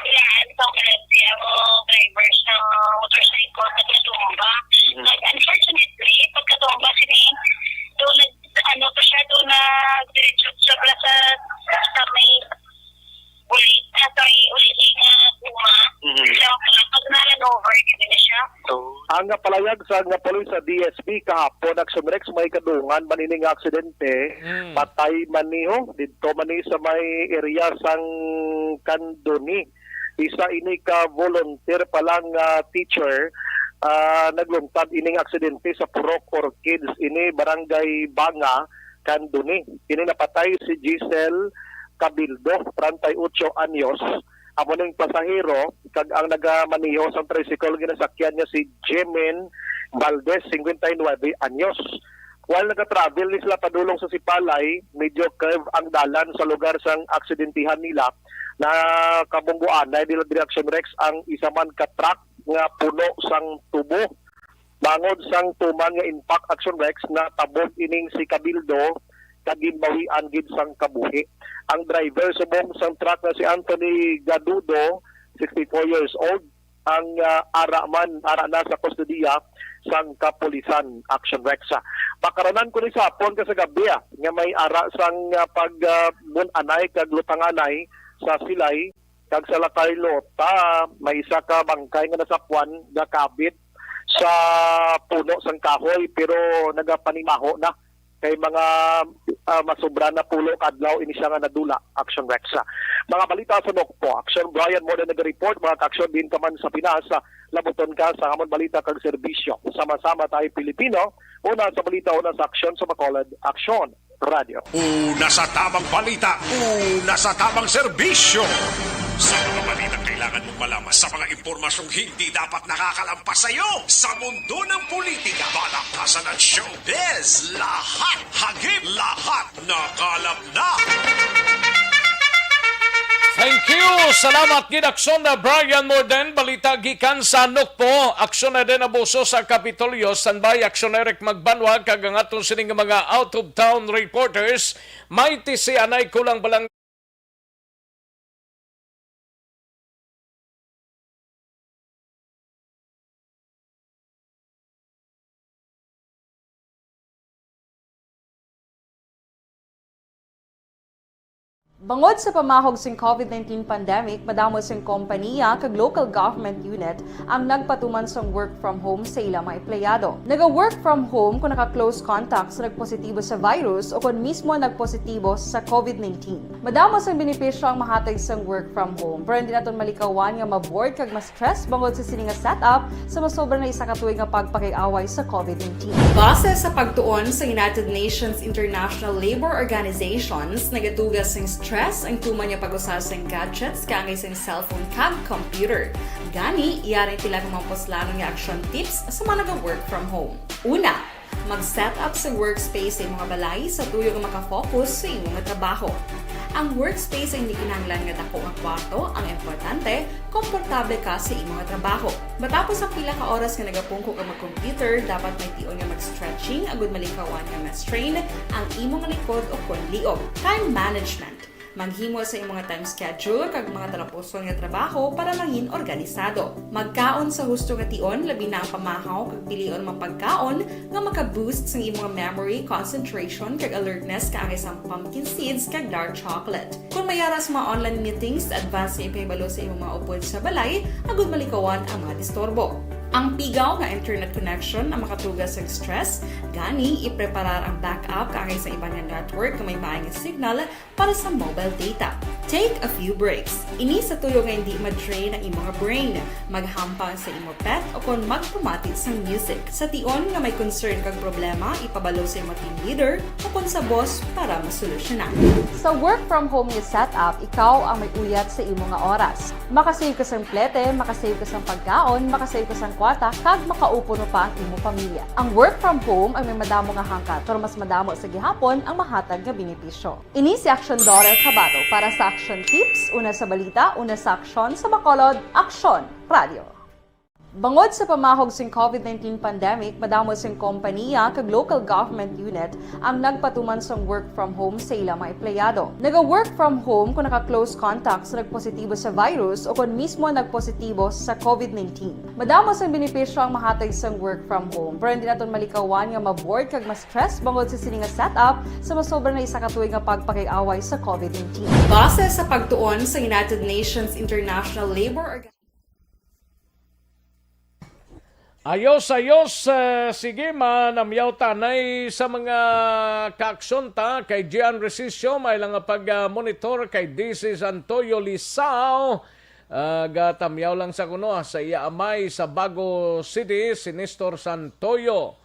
ilaan sa kalabi ang driver. Nga palayag sa nga pulis sa D S P kahapon, Action Rex, may kadungan man ini nga aksidente. Mm. Patay man ni ho, didto man ni sa may area sang Candoni. Isa ini ka volunteer pa lang nga teacher, ah, nagluntad ining aksidente sa Purok Orchids, ini Barangay Banga, Candoni. Ini napatay si Giselle Cabildo, treinta y ocho anyos, amo ning pasahero, kag ang nagamaneho sang tricycle ginasakyan niya si Jemin Valdez, cincuenta y nueve anyos. While nagatravel ni sila padulong sa Sipalay, medyo curve ang dalan sa lugar sang aksidentihan nila. Nakabungguanay nila diri, Action Rex, ang isa man ka truck nga puno sang tubo. Bangod sang tuman nga impact, Action Rex, natabog ining si Cabildo kag ginbawian gid sang kabuhi. Ang driver subong sang truck nga si Anthony Gadudo, sixty-four years old, ang, ah, ara man, ara na sa kustodiya sang kapulisan, Action Rex. Makaranan ko ni sa hapon kag sa gabi, ah, nga may ara sang, ah, pag, ah, mun-anay kag lutanganay sa Silay. Kag sa La Carlota, may isa ka bangkay nga nasapwan, gakabit sa puno sang kahoy, pero nagapanimaho na kay mga, ah, masobra na pulo ka adlaw ini siya nga nadula, Action Rex. Mga balita sa Nokpo, Action Brian Morden naga-report, mga ka-action, diin ka man sa Pinas, ah, labuton ka sa amon balita kag serbisyo. Sama-sama tayo Pilipino, una sa balita, una sa aksyon, sa Bacolod Aksyon Radio. Una sa tamang balita, una sa tamang serbisyo. Sa mga balitang kailangan mong malaman, sa mga impormasyong hindi dapat nakakalampas sa iyo, sa mundo ng politika, balakasan at showbiz, lahat, hagip, lahat, nakalap na. Thank you. Salamat gid, Aksyon na Brian Morden. Balita gikan sa Nokpo. Aksyon na din abuso sa Kapitolyo. Standby, Aksyon Eric Magbanwa, kag ang aton sining mga out-of-town reporters. May tisianay kulang balang Bangod sa pamahog sing COVID nineteen pandemic, madamo sing kompaniya kag local government unit ang nagpatuman sang work from home sa ila mga empleyado. Naga-work from home kung naka-close contact sa nagpositibo sa virus o kon mismo nagpositibo sa COVID nineteen. Madamo sang benepisyo ang mahatag sang work from home, pero hindi naton malikawan nga ma-bored kag ma-stress bangod sa sini nga setup sa masobra na isa ka tuig nga pagpakig-away sa COVID nineteen. Base sa pagtuon sa United Nations International Labor Organizations, nagatuga sing stress ang tuman nga pag-usa sang gadgets kaangay sang cellphone kag computer. Gani, yari pila ka mga puslanon nga action tips sa mga naga-work from home. Una, mag-set up sa workspace sa imong balay sa tuyo nga maka-focus sa imong trabaho. Ang workspace ay hindi kinahanglan nga dako nga kwarto, ang importante, komportable ka sa imong trabaho. Matapos ang pila ka oras nga nagapungko ka mag-computer, dapat may tion nga mag-stretching agud malikawan nga ma-strain ang imong likod o kon liog. Time management. Maghimo sa imong time schedule kag mga talapuson nga trabaho para mangin organisado. Magkaon sa husto nga tion, labi na ang pamahaw, kag pilion ang mga pagkaon nga maka-boost sang imong memory, concentration, kag alertness, kaangay sang pumpkin seeds kag dark chocolate. Kung may ara sa mga online meetings, advance nga ipahibalo sa imong mga upod sa balay agud malikawan ang mga disturbo. Ang pigaw nga internet connection ang makatuga sang stress, gani ipreparar ang backup kaangay sa iban nga network nga may maay nga signal para sa mobile data. Take a few breaks. Ini sa tuyo nga hindi ma-drain ang imong brain. Maghampang sa imo pet o kon magpamati sang music. Sa tion nga may concern kag problema, ipabalo sa imo team leader o kon sa boss para masolusyonan. Sa work from home nga setup, ikaw ang may uyat sa imo nga oras. Makasave ka sang plete, makasave ka sang pagkaon, makasave ka sang kwarta, kag makaupo pa ang imo pamilya. Ang work from home ay may madamo nga hangkat, pero mas madamo sa gihapon ang mahatag nga benepisyo. Ini si Aksyon Dorel Cabato para sa Aksyon Tips, una sa balita, una sa aksyon, sa Bacolod, Aksyon Radio. Bangod sa pamahog sing COVID nineteen pandemic, madamo sing kompaniya kag local government unit ang nagpatuman sang work from home sa ila mga empleyado. Naga-work from home kung naka-close contact sa nagpositibo sa virus o kon mismo nagpositibo sa COVID nineteen. Madamo sang benepisyo ang mahatag sang work from home, pero hindi naton malikawan nga ma-bored kag ma-stress bangod sa sini nga setup sa masobra na isa ka tuig nga pagpakig-away sa COVID nineteen. Base sa pagtuon sa United Nations International Labor Organization, Ayos, ayos. Eh, sige, manamyaw tanay sa mga kaaksyon ta kay Gian Resicio, may lang nga pag-monitor kay D C Santoyo Lisao. Ah, gatamyaw lang sa kuno, ah, sa iya amay sa Bago City, si Nestor Santoyo.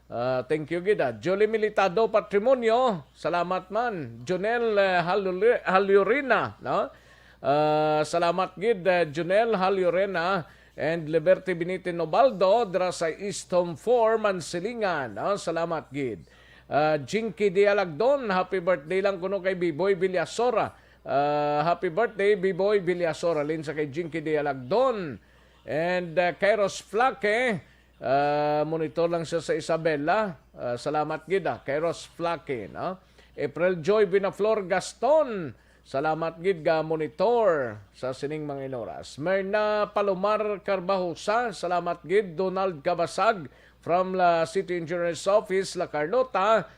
Ah, thank you gid, ah. Julie Militado Patrimonio, salamat man. Junel, eh, Haluli-, Halurina, no? Ah, salamat gid, eh, Junel Halurina and Liberty Benite Nobaldo dira sa East Home four, Mansilingan, no? Salamat gid. Ah, Jinky Dialagdon, happy birthday lang kuno kay Biboy Villasora. Ah, happy birthday, Biboy Villasora. Linsa kay Jinky Dialagdon. And, ah, Kairos Flaque, ah, monitor lang siya sa Isabela. Ah, salamat gid, ah, Kairos Flaque, no? April Joy Binaflor Gaston, salamat gid ga monitor sa sining mga inoras. Merna Palomar Carbajosa, salamat gid. Donald Cabasag from La City Engineers Office, La Carlota.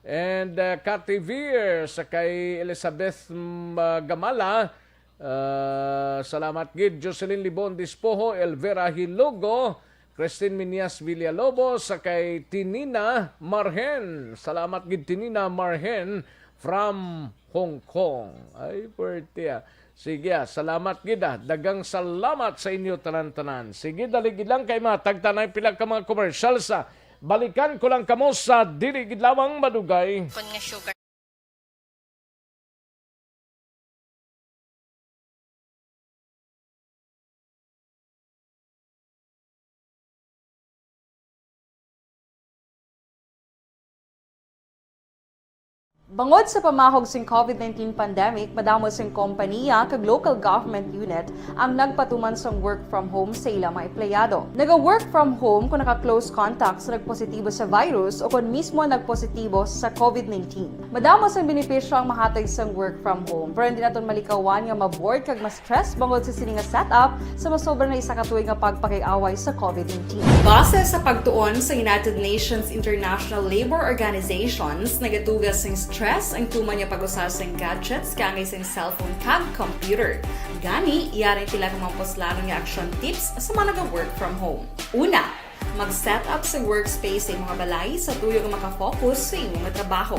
And, uh, Cathy Veer sa kay Elizabeth, mm, uh, Gamala. Uh, salamat gid. Jocelyn Libon Dispoho, Elvira Hilogo, Christine Miñas Villalobos, sa kay Tinina Marhen. Salamat gid, Tinina Marhen from Hong Kong. Ay, pwerte, ah. Sige, ah, salamat gid, ah. Daghang salamat sa inyo tanan-tanan. Sige, dali gid lang kay matagtanay pila ka mga commercial sa balikan ko lang kamo sa dili gid lamang madugay. Kon nga sugar. Bangod sa pamahog sing COVID nineteen pandemic, madamo sing kompaniya kag local government unit ang nagpatuman sang work from home sa ila mga empleyado. Naga-work from home kung naka-close contact sa nagpositibo sa virus o kon mismo nagpositibo sa COVID nineteen. Madamo sang benepisyo ang mahatag sang work from home, pero hindi naton malikawan nga ma-bored kag ma-stress bangod sa sini nga setup sa masobra na isa ka tuig nga pagpakig-away sa COVID nineteen. Base sa pagtuon sa United Nations International Labour Organizations, nagatuga sing stress ang tuman nga pag-usa sing gadgets kaangay sing cellphone kag computer. Gani, yari ang pila ka mga puslanon nga action tips sa mga naga-work from home. Una, mag-set up sa workspace sa imong balay sa tuyo nga makafocus sa imong trabaho.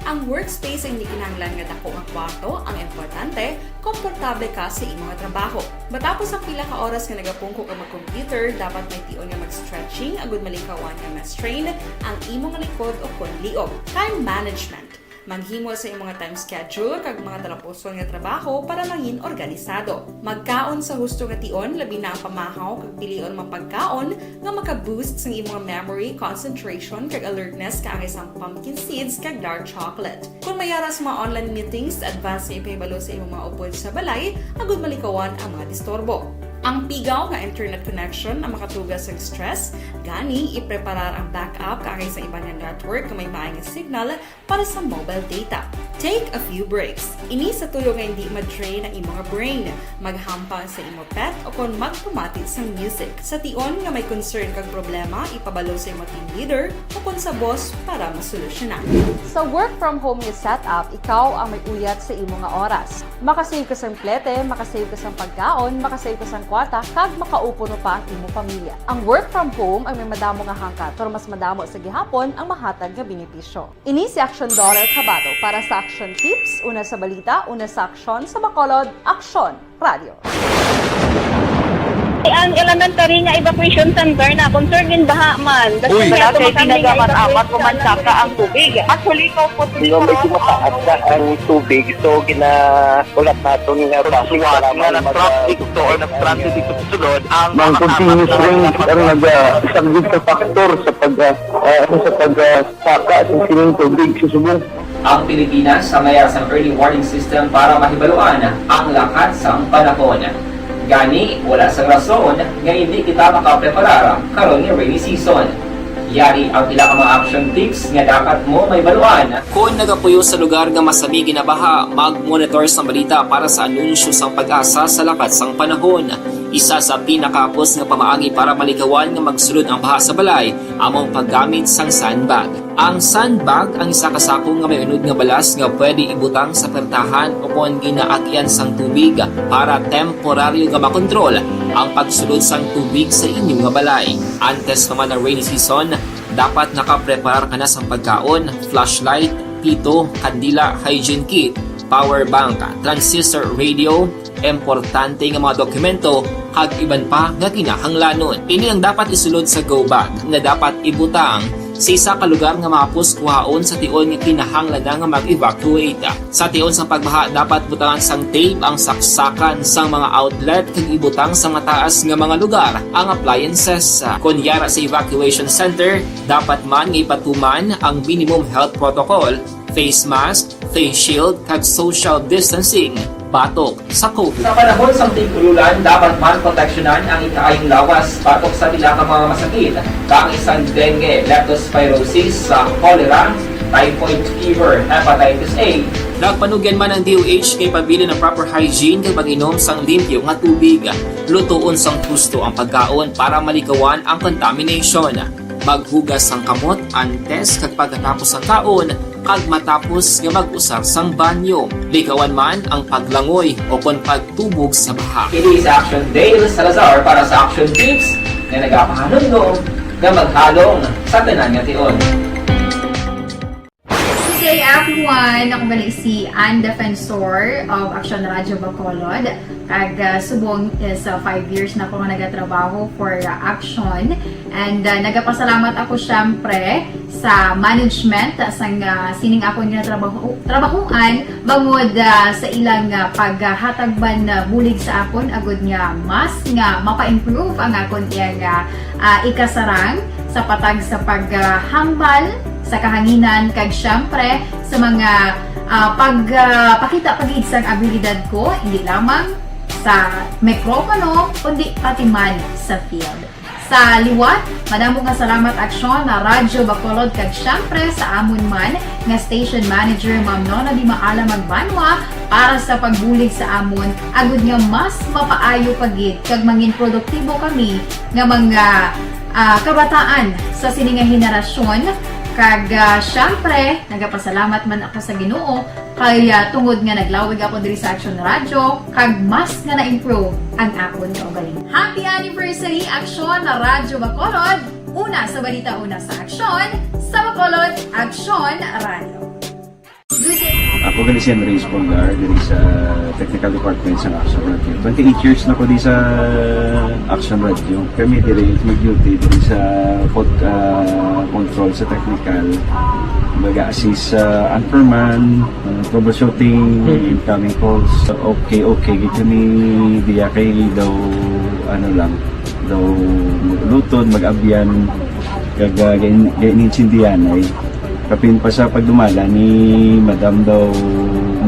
Ang workspace hindi kinahanglan nga dako nga kwarto, ang importante, komportable ka sa imong trabaho. Matapos ang pila ka oras nga nagapungko ka mag-computer, dapat may tion nga mag-stretching agud malikawan nga ma-strain ang imong likod o kon liog. Time management. Maghimo sa imong time schedule kag mga talapuson nga trabaho para mangin organisado. Magkaon sa husto nga tion, labi na ang pamahaw kag pilion mga pagkaon nga maka-boost sang imong memory, concentration, kag alertness kaangay sang pumpkin seeds kag dark chocolate. Kon may ara sa mga online meetings, advance nga ipahibalo sa imong mga upod sa balay agud malikawan ang mga disturbo. Ang pigaw nga internet connection ang makatuga sa stress, gani ipreparar ang backup kaangay sa iban nga network nga may maay nga signal para sa mobile data. Take a few breaks. Ini sa tuyo nga hindi ma-drain ang imong brain. Maghampang sa imo pet o kon magpamati sang music. Sa tion nga may concern kag problema, ipabalo sa imo team leader o kon sa boss para masolusyonan. Sa work from home nga setup, ikaw ang may uyat sa imo nga oras. Makasave ka sang plete, makasave ka sang pagkaon, makasave ka sang kwarta, kag makaupo pa ang imo pamilya. Ang work from home ang may madamo nga hangkat, pero mas madamo sa gihapon ang mahatag nga benepisyo. Ini si Action Daughter Chavado para sa Action Tips, una sa balita, una sa aksyon, sa Bacolod, Aksyon Radio. Ang elementary nga evacuation center na concern gid baha man. Uy, wala kay tinaga man amat ko man saka ang tubig. Actually, ko po. Medyo mataas na ang tubig, so ginaulat naton nga basi wala nga na-traffic to or na-stranded dito sa sulod ang mga continuous rain ang nag-, ah, isang big factor sa pag, ah, ah, sa pag, ah, saka sa sining tubig sa subong. Ang Pilipinas ang may sang early warning system para mahibaluan ang lakat sang panahon. Gani, wala sang rason nga hindi kita makapreparar karon nga rainy season. Yari ang pila ka mga action tips nga dapat mo mahibaluan. Kon nagapuyo sa lugar nga masami ginabaha, mag-monitor sang balita para sa anunsyo sang PAGASA sa lakat sang panahon. Isa sa pinakahapos nga pamaagi para malikawan nga magsulod ang baha sa balay amo ang paggamit sang sandbag. Ang sandbag ang isa ka sako nga may unod nga balas nga pwede ibutang sa pertahan o kon ginaagian sang tubig para temporaryo nga makontrol ang pagsulod sang tubig sa inyo nga balay. Antes pa man ang rainy season, dapat nakapreparar ka na sang pagkaon, flashlight, pito, kandila, hygiene kit, power bank, transistor radio, importante nga mga dokumento, kag iban pa nga kinahanglanon. Ini ang dapat isulod sa go bag nga dapat ibutang sa isa ka lugar nga mahapos kuhaon sa tion nga kinahanglan na nga mag-evacuate. Sa tion sang pagbaha, dapat butangan sang tape ang saksakan sang mga outlet kag ibutang sa mataas nga mga lugar ang appliances. Kon yara sa evacuation center, dapat man nga ipatuman ang minimum health protocol, face mask, face shield, kag social distancing batok sa COVID. Sa panahon sang tig-ululan, dapat man proteksyonan ang ikaayong lawas batok sa pila ka mga masakit, kaangay sang dengue, leptospirosis, sa cholera, typhoid fever, hepatitis A. Nagpanugyan man ang D O H kay pabilin ang proper hygiene kag pag-inom sang limpyo nga tubig. Lutoon sang husto ang pagkaon para malikawan ang contamination. Maghugas sang kamot antes kag pagkatapos sang kaon, kag matapos nga mag-usar sang banyo. Likawan man ang paglangoy o kon pagtubog sa baha. Ini si Action Dale Salazar para sa Action Tips nga nagapahanumdom nga maghalong sa tanan nga tion. Good day, everyone! Ako gali si Ann Defensor of Action Radio Bacolod. Kag, ah, subong is, ah, five years na ko nga nagatrabaho for, ah, Action. And, ah, nagapasalamat ako, syempre, sa management, ah, sang, ah, sining akon nga trabaho, trabahoan, bangod, ah, sa ilang, ah, paghatag man, ah, bulig sa akon, agud nga mas nga mapa-improve ang akon iyang, ah, ah, ikasarang sa patag sa paghambal sa kahanginan, kag, syempre, sa mga, ah, pag, ah, pakita pa gid sang abilidad ko, hindi lamang sa mikropono, kundi pati man sa field. Sa liwat, madamo nga salamat, Aksyon, na Radyo Bacolod, kag syempre sa amon man nga station manager, Ma'am Nona Di Maala Magbanwa, para sa pagbulig sa amon, agud nga mas mapaayo pa gid kag mangin produktibo kami nga mga, ah, kabataan sa sini nga henerasyon. Kag, ah, syempre, nagapasalamat man ako sa Ginoo kay, ah, tungod nga naglawig ako diri sa Action Radio, kag mas nga na-improve ang akon kaugalingon. Happy anniversary, Action Radio Bacolod! Una sa balita, una sa aksyon, sa Bacolod, Action Radio. Good day. Ako gali si Henry Espolgar diri sa technical department sa Action Radio. Twenty-eight years na ko di sa Action Radio. Kami diri mag-duty diri sa pod, ah, control sa technical. Mag-assist sa anchorman, ah, troubleshooting, incoming calls. Okay, okay. Gid kami diya kay daw, ano lang, daw mag-ulutod, mag-abyan, kag, ah, gain-, gainintindihan ay. Kapin pa sa pagdumala ni Madam daw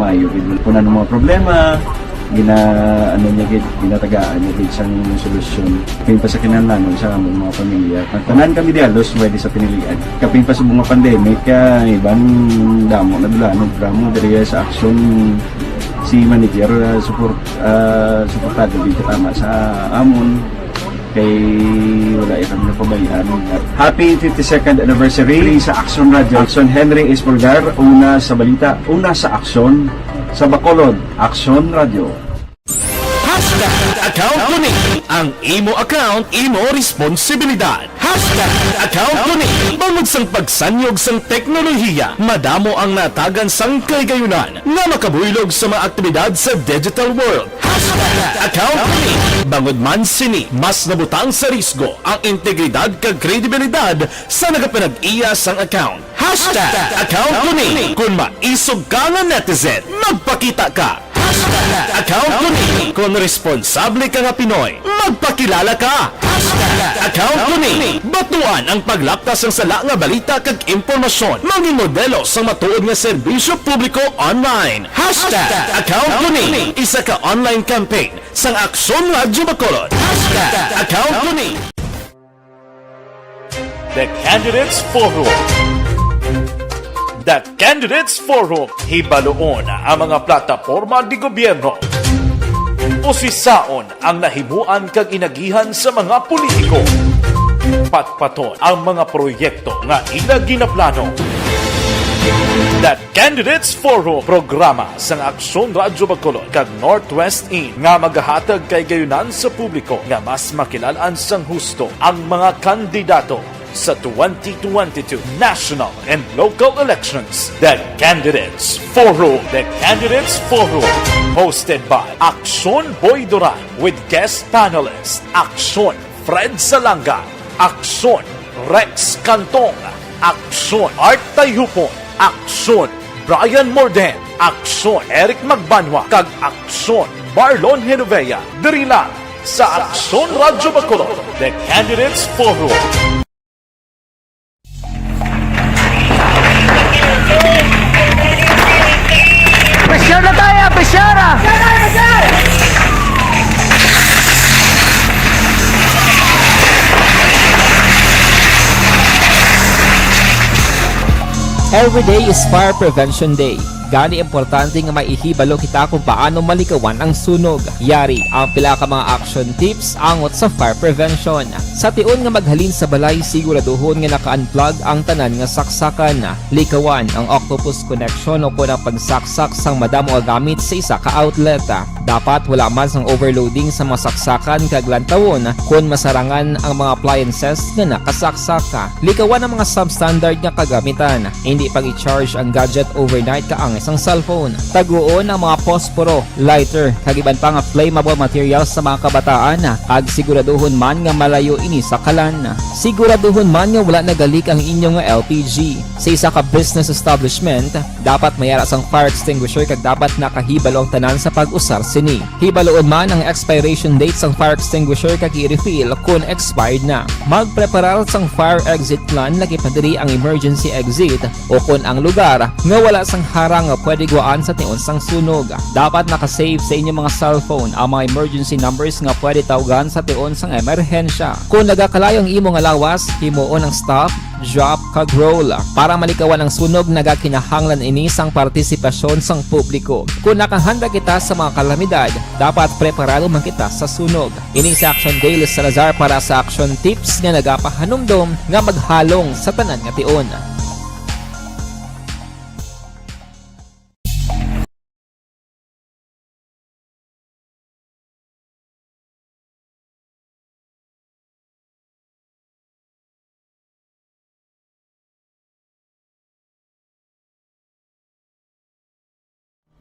maayo gid. Kung ano mga problema, gina-, ano niya gid, ginatagaan niya gid sang solusyon. Kapin pa sa kinahanglanon sa among mga pamilya. Ang tanan kami di halos may di sa pinilian. Kapin pa sa mga pandemic, ah, iban damo na dula, no, drama diri sa aksyon si manager, ah, support, ah, suportado gid katama sa amon. Kay wala ya kami napabayaan. Happy fifty-second anniversary sa Action Radio. Action Henry Espolgar, una sa balita, una sa aksyon, sa Bacolod, Action Radio. Hashtag account ko ni. Ang imo account, imo responsibilidad. Hashtag account ko ni. Bangod sang pagsanyog sang teknolohiya, madamo ang natagan sang kahigayonan nga makabuylog sa mga aktibidad sa digital world. Hashtag account ko ni. Bangod man sini, mas nabutang sa risgo ang integridad kag kredibilidad sa nagapanag-iya sang account. Hashtag account ko ni. Kon maisog ka nga netizen, magpakita ka. Hashtag account ko ni. Kon responsable ka nga Pinoy, magpakilala ka. Hashtag account ko ni. Batuan ang paglapta sang sala nga balita kag impormasyon. Mangin modelo sang matuod nga serbisyo publiko online. Hashtag account ko ni. Isa ka online campaign sang Aksyon Radyo Bacolod. Hashtag account ko ni. The Candidates Forum. The Candidates Forum. Hibaluon ang mga plataporma di gobyerno. Usisaon ang nahimuan kag inagihan sa mga politiko. Patpaton ang mga proyekto nga ila ginaplano. The Candidates Forum, programa sang Aksyon Radyo Bacolod kag Northwest Inn nga magahatag kahigayonan sa publiko nga mas makilalan sang husto ang mga kandidato sa twenty twenty-two national and local elections. The Candidates Forum. The Candidates Forum, hosted by Aksyon Boy Duran with guest panelist Aksyon Fred Salanga, Aksyon Rex Cantong, Aksyon Art Tayhupon, Aksyon Brian Morden, Aksyon Eric Magbanwa, kag Aksyon Marlon Genovea, diri lang sa Aksyon Radyo Bacolod, The Candidates Forum. Pressure na tayo, pressure ah! Every day is Fire Prevention Day. Gani, importante nga maihibalo kita kung paano malikawan ang sunog. Yari ang pila ka mga action tips angot sa fire prevention. Sa tion nga maghalin sa balay, siguraduhon nga naka-unplug ang tanan nga saksakan. Likawan ang octopus connection o kon ang pagsaksak sang madamo nga gamit sa isa ka outlet. Dapat wala man sang overloading sa mga saksakan kag lantawon kon masarangan ang mga appliances nga nakasaksak. Likawan ang mga substandard nga kagamitan. Hindi pag-i-charge ang gadget overnight kaangay sang cellphone. Taguon ang mga posporo, lighter, kag iban pa nga flammable materials sa mga kabataan, kag siguraduhon man nga malayo ini sa kalan. Siguraduhon man nga wala nagalik ang inyo nga L P G. Sa isa ka business establishment, dapat may ara sang fire extinguisher kag dapat nakahibalo ang tanan sa pag-usar sini. Hibaluon man ang expiration date sang fire extinguisher kag i-refill kon expired na. Magpreparar sang fire exit plan, lakip na diri ang emergency exit o kon ang lugar nga wala sang harang nga pwede guwaan sa tion sang sunog. Dapat naka-save sa inyo mga cellphone ang mga emergency numbers nga pwede tawgan sa tion sang emerhensya. Kon nagakalayo ang imo nga lawas, himuon ang stop, drop, kag roll. Para malikawan ang sunog, nagakinahanglan ini sang partisipasyon sang publiko. Kon nakahanda kita sa mga kalamidad, dapat preparado man kita sa sunog. Ini si Action Dale Salazar para sa Action Tips nga nagapahanumdom nga maghalong sa tanan nga tion.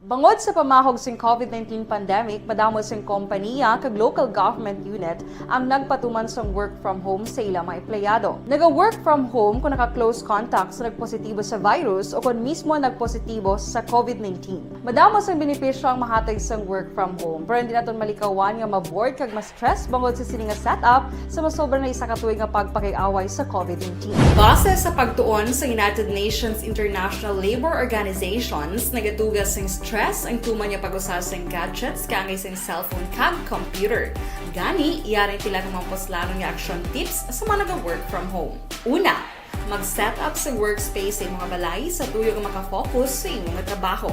Bangod sa pamahog sing COVID nineteen pandemic, madamo sing kompaniya kag local government unit ang nagpatuman sang work from home sa ila mga empleyado. Naga-work from home kung naka-close contact sa nagpositibo sa virus o kon mismo nagpositibo sa COVID nineteen. Madamo sang benepisyo ang mahatag sang work from home, pero hindi naton malikawan nga ma-bored kag ma-stress bangod sa sini nga setup sa masobra na isa ka tuig nga pagpakig-away sa COVID nineteen. Base sa pagtuon sa United Nations International Labor Organizations, nagatuga sing stress ang tuman nga pag-usa sing gadgets kaangay sing cellphone kag computer. Gani, yari ang pila ka mga puslanon nga action tips sa mga naga-work from home. Una, mag-set up sa workspace sa imong balay sa tuyo nga maka-focus sa imong trabaho.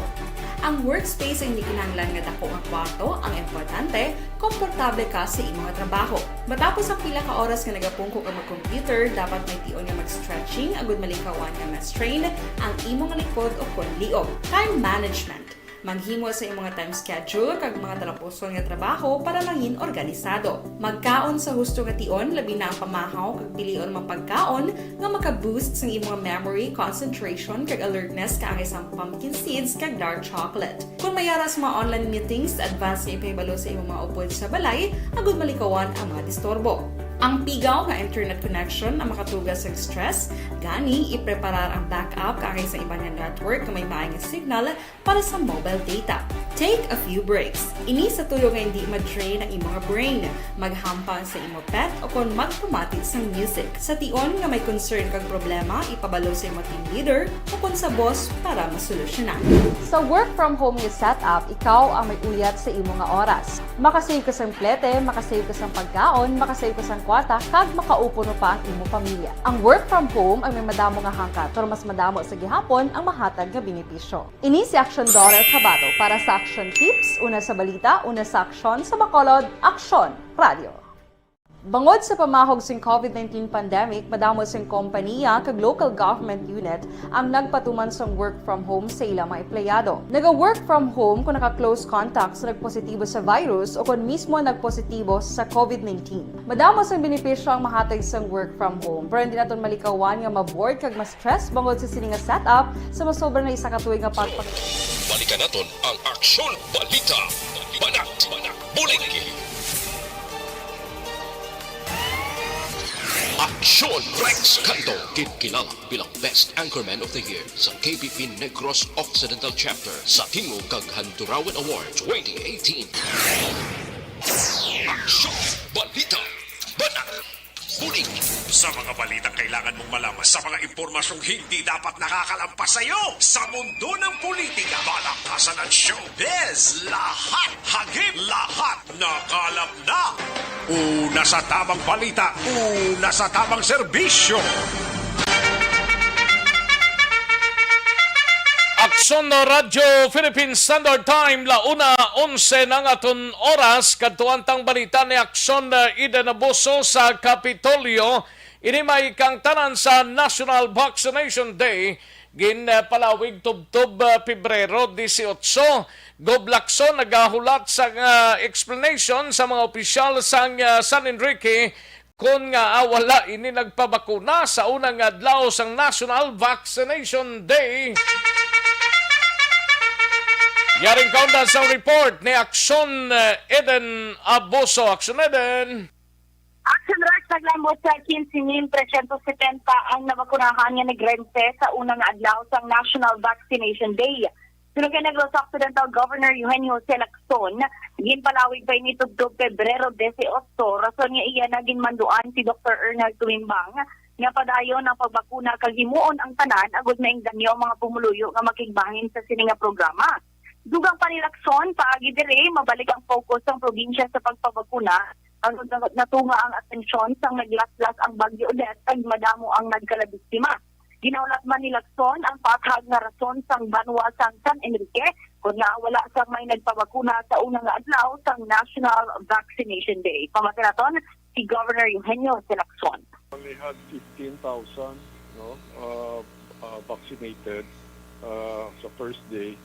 Ang workspace ay hindi kinahanglan nga dako nga kwarto, ang importante, komportable ka sa imong trabaho. Matapos ang pila ka oras nga nagapungko ka mag-computer, dapat may tion nga mag-stretching agud malikawan nga ma-strain ang imong likod o kon liog. Time management. Maghimo sa imong time schedule kag mga talapuson nga trabaho para mangin organisado. Magkaon sa husto nga tion, labi na ang pamahaw, kag pilion ang mga pagkaon nga maka-boost sang imong memory, concentration, kag alertness kaangay sang pumpkin seeds kag dark chocolate. Kung may ara sa mga online meetings, advance nga ipahibalo sa imong mga upod sa balay agud malikawan ang mga disturbo. Ang pigaw nga internet connection ang makatuga sa stress, gani ipreparar ang backup kaangay sa iban nga network nga may maay nga signal para sa mobile data. Take a few breaks. Ini sa tuyo nga hindi ma-drain ang imong brain. Maghampang sa imo pet o kon magpamati sang music. Sa tion nga may concern kag problema, ipabalo sa imo team leader o kon sa boss para masolusyonan. Sa work from home nga setup, ikaw ang may uyat sa imo nga oras. Makasave ka sang plete, makasave ka sang pagkaon, makasave ka sang kwarta, kag makaupo pa ang imo pamilya. Ang work from home ay may madamo nga hangkat, pero mas madamo sa gihapon ang mahatag nga benepisyo. Ini si Action Daughter Cabato para sa Action Tips, una sa balita, una sa aksyon, sa Bacolod, Aksyon Radio. Bangod sa pamahog sing COVID nineteen pandemic, madamo sing kompaniya kag local government unit ang nagpatuman sang work from home sa ila mga empleyado. Naga-work from home kon naka-close contact sa nagpositibo sa virus o kon mismo nagpositibo sa COVID nineteen. Madamo sang benepisyo ang mahatag sang work from home, pero hindi naton malikawan nga ma-bored kag ma-stress bangod sa sini nga setup sa masobra na isa ka tuig nga pagpak- Balikan naton ang Aksyon Balita. Banat, Bulig. Aksyon Rex Canto, ginkilala bilang Best Anchorman of the Year sa K B P Negros Occidental Chapter sa Tingog kag Handurawan Award twenty eighteen. Aksyon Balita. Banat. Bulig. Sa mga balitang kailangan mong malaman, sa mga impormasyong hindi dapat nakakalampas sa iyo, sa mundo ng politika, palakasan at showbiz, lahat hagip, lahat nakalap na. Una sa tamang balita, una sa tamang serbisyo. Aksyon Radyo Philippine Standard Time, la una onse na ang aton oras. Kadtuan tang balita ni Aksyon, uh, Eden Abuso sa Kapitolyo. Ini may kaangtanan sa National Vaccination Day. Ginpalawig tubtob, uh, Pebrero dieciocho. Gob Lacson nagahulat sang, uh, explanation sa mga opisyal sang, uh, San Enrique kon nga, ah, wala ini nagpabakuna sa unang adlaw sang National Vaccination Day. Yaring kaundan sang report ni Aksyon, eh, Eden Abuso. Aksyon, Eden. Aksyon Rex, naglambot sa quince mil trescientos setenta ang nabakunahan nga nagrense sa unang adlaw sang National Vaccination Day. Suno kay Negros Occidental Governor Eugenio Jose Lacson, ginpalawig pa ini tubtob Pebrero dieciocho, rason nga iya na ginmanduan si Doktor Ernest Tumimbang nga padayon ang pagbakuna kag himuon ang tanan agud maengganyo ang mga pumuluyo nga makigbahin sa sini nga programa. Dugang pa ni Lacson, paagi diri, mabalik ang focus sang probinsya sa pagpabakuna, agud na-, natunga ang atensyon sang naglaslas ang Bagyo Odette kag madamo ang nagkalabiktima. Ginahulat man ni Lacson ang paathag nga rason sang banwa sang San Enrique kon ngaa wala sang may nagpabakuna sa una nga adlaw sang National Vaccination Day. Pamati naton si Governor Eugenio Jose Lacson. Only had fifteen thousand, no, uh, uh, vaccinated, uh, sa first day.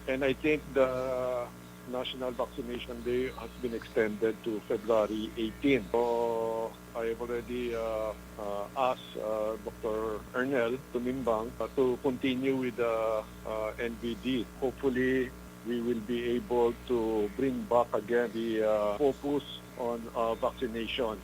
And I think the National Vaccination Day has been extended to February eighteen. So, I have already, uh, uh, asked, uh, Doctor Ernel Tumimbang, uh, to continue with the, uh, N V D. Hopefully, we will be able to bring back again the, uh, focus on, uh, vaccination.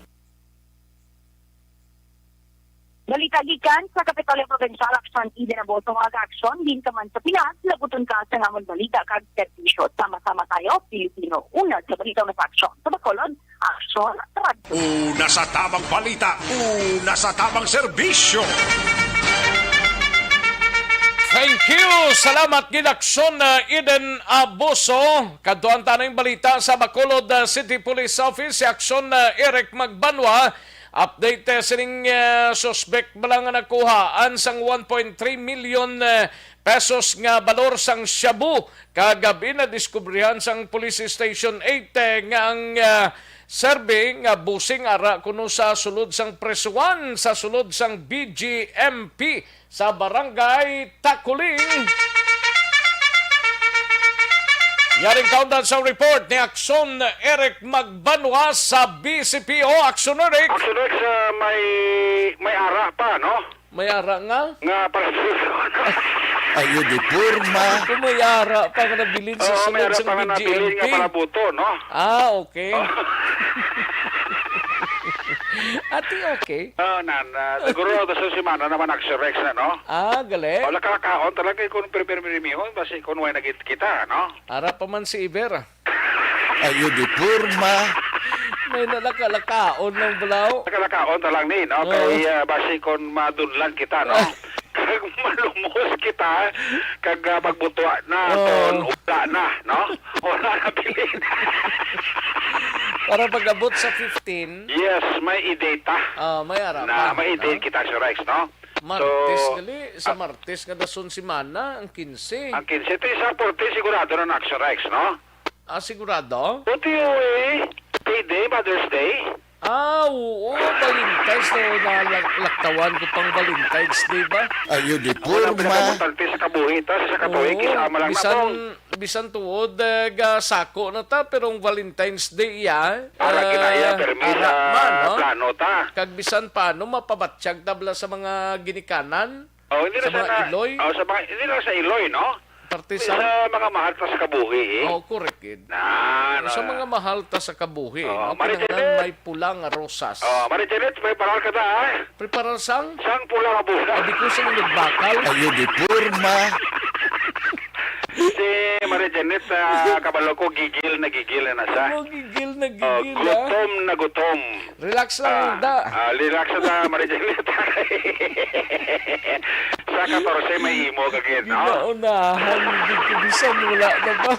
Balita gikan sa Kapitolyo Provincial, Aksyon Eden Abuso, nga aga-aksyon, diin ka man sa Pinas, laguton ka sa amon balita kag serbisyo. Sama-sama tayo, Pilipino. Una sa balita, una sa aksyon. Sa Bacolod, Aksyon Radyo. Una sa tamang balita, una sa tamang serbisyo. Thank you. Salamat gid, Aksyon, uh, Eden Abuso. Kadtuan ta ning balita sa Bacolod, uh, City Police Office, si Aksyon, uh, Eric Magbanwa. Update, eh, sining, eh, suspek bala nga nakuhaan sang one point three million, eh, pesos nga balor sang shabu. Kagabi nadiskubrihan sang Police Station eight, eh, nga ang, eh, serbi nga busing ara kuno sa sulod sang presuhan, sa sulod sang B G M P sa Barangay Taculing. Yaring kaundan sa report ni Aksyon Eric Magbanwa sa B C P O. Aksyon, Eric. Aksyon, Eric, sa may, may ara pa, no? May ara nga? Nga para sa Ay, uniforma. Kung may ara pa nga nabilin sa Oo, may sulod ara sang pa nga nabilin nga B G M P. Para buto, no? Ah, okay. Oh. Ati, okay. Oh, nan, ah, siguro sa semana naman, Aksyon Rex, na, no? Ah, gali. O, laka-lakaon talaga kung pirmi-pirmihon, basi kung way nagit kita, no? Ara pa man si Iber. Ay, uniforma. May nalaka-lakaon lang balaw. Laka-lakaon ta lang ni, no? Oo. Kay, ah, basi kung madunlan kita, no? Ah. Kag malumos kita, kag, ah, pagbutuan na, Oo. ton, wala na, no? Wala na pili. Para pag-abot sa fifteen. Yes, may i-date ta. Ah, may ara Na, pa, may i-date no? kita, Sir Rex, no? Martes So, gali, sa ah, Martes kada sun semana, ang quince. Ang quince. Ito yung sa forty, sigurado na na, Sir Rex, no? Ah, sigurado? O T O A, payday, Mother's Day. Ah, oo, Valentine's, no, nalak-, laktawan ko pang Valentine's Day ba? Ayo di Ako lang porma. Pinakaimportante sa kabuhi, ta, sa katuig, Oo, isa man lang na bisan, bong. Bisan tuod, eh, ga sako na ta, pero ang Valentine's Day, iya, Ara, kinaya, eh, permi ara sa man, no? Plano ta. Kag bisan paano, mapabatyag tabla sa mga ginikanan. Oh, hindi na Sa sa mga na, Iloy? Oh, sa mga, hindi na sa Iloy, no? Parte Sa sa mga mahal ta sa kabuhi, eh. Oh, correct, gid. Na, Kung sa na. Mga mahal ta sa kabuhi, Oh, no? Mari Kinahanglan Janet. May pula nga rosas. Oh, Mari Janet, may paral ka na, ah. Preparar sang? Sang pula nga bola. Abi ko sa inyong bakal. Ayo di porma. Si Mari Janet, ah, kabalo ko, gigil na gigil na na siya. Oh, gigil na Oh, gigil, ah. Gutom na gutom. Relax lang, Ah, Hilda. Ah, relax na, Maria Janita. Sa katorse, may imo ka gid, no? Ginaunahan, hindi ko bisan, wala na ba?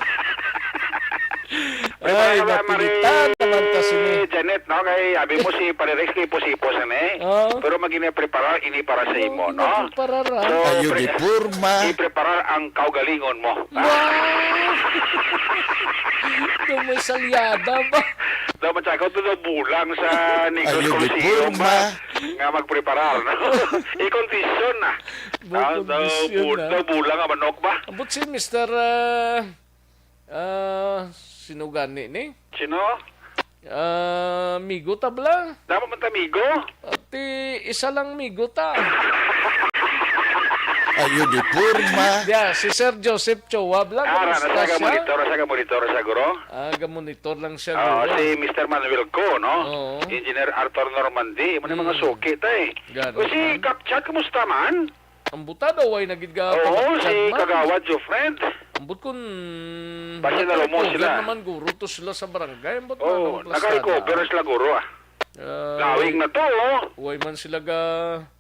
Ay, Maria napilitan naman ta sini. Janet, no? Kay abi mo si Pare Rex kay ipos-ipos na, eh. Oh. Pero magina preparar ini para sa imo, no? Magina preparar, ah. So, Ayo pre-, di porma. I-preparar ang kaugalingon mo. Wow! Daw may salyada ba? Daw matsakaw to daw bulang sa Negros Ayo, Coliseum deporma. Ba? Nga magpreparar, no? I-condition na. Daw, daw, Bukod bul-, na. Daw bulang nga manok ba? Ambot si Mister, ah, ah, sino gani ni? Sino? Ah, migo ta bala? Damo man ta migo? Ati, isa lang migo ta. Ayo di porma. Yeah, si Sir Joseph Choa bala, Ah, kamusta na siya, siya? Gamonitor, siya gamonitor, siya, guro. Ah, gamonitor lang siya, Oo, guro. Si Mister Manuel Co, no? Oo. Engineer Arthur Normandy, mo na mga Mm. suki, tay. Ganun O, si man. Kap Chad, kumusta man? Ang buta daw, way na gid ga Oo, pamatyag si man. Kagawad Jofred. Ambot kun Basta nalumos nagka-recover sila. Naman, guro, to sila sa barangay. Ambot Oo, na, naka-recover na sila, guro, ah. Ah, Lawig na to, oh. Way man sila ga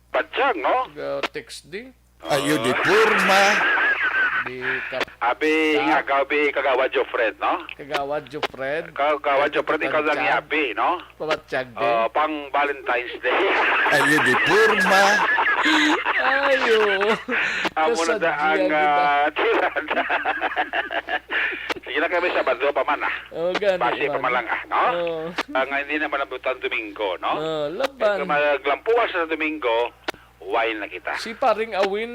Patyag, no? Ga text di. Ayo di porma. Di ka Abi, Ka? Nga, gabi, Kagawad Jofred, no? Kagawad Jofred. Kagawad Jofred, ikaw lang Patyag. Yabi, no? Pabatyag din. Oh, pang Valentine's Day. Ayo di porma. Ayo. Amo na da ang, ah, tirada. Sige lang kami Sabado pa man, ah. Oh, gani Base pa man. Man lang, ah, no? Oh. Ah, nga hindi naman abutan Domingo, no? Oh, laban. Kung maglampuas sa Domingo, wine na kita. Si Paring Awin,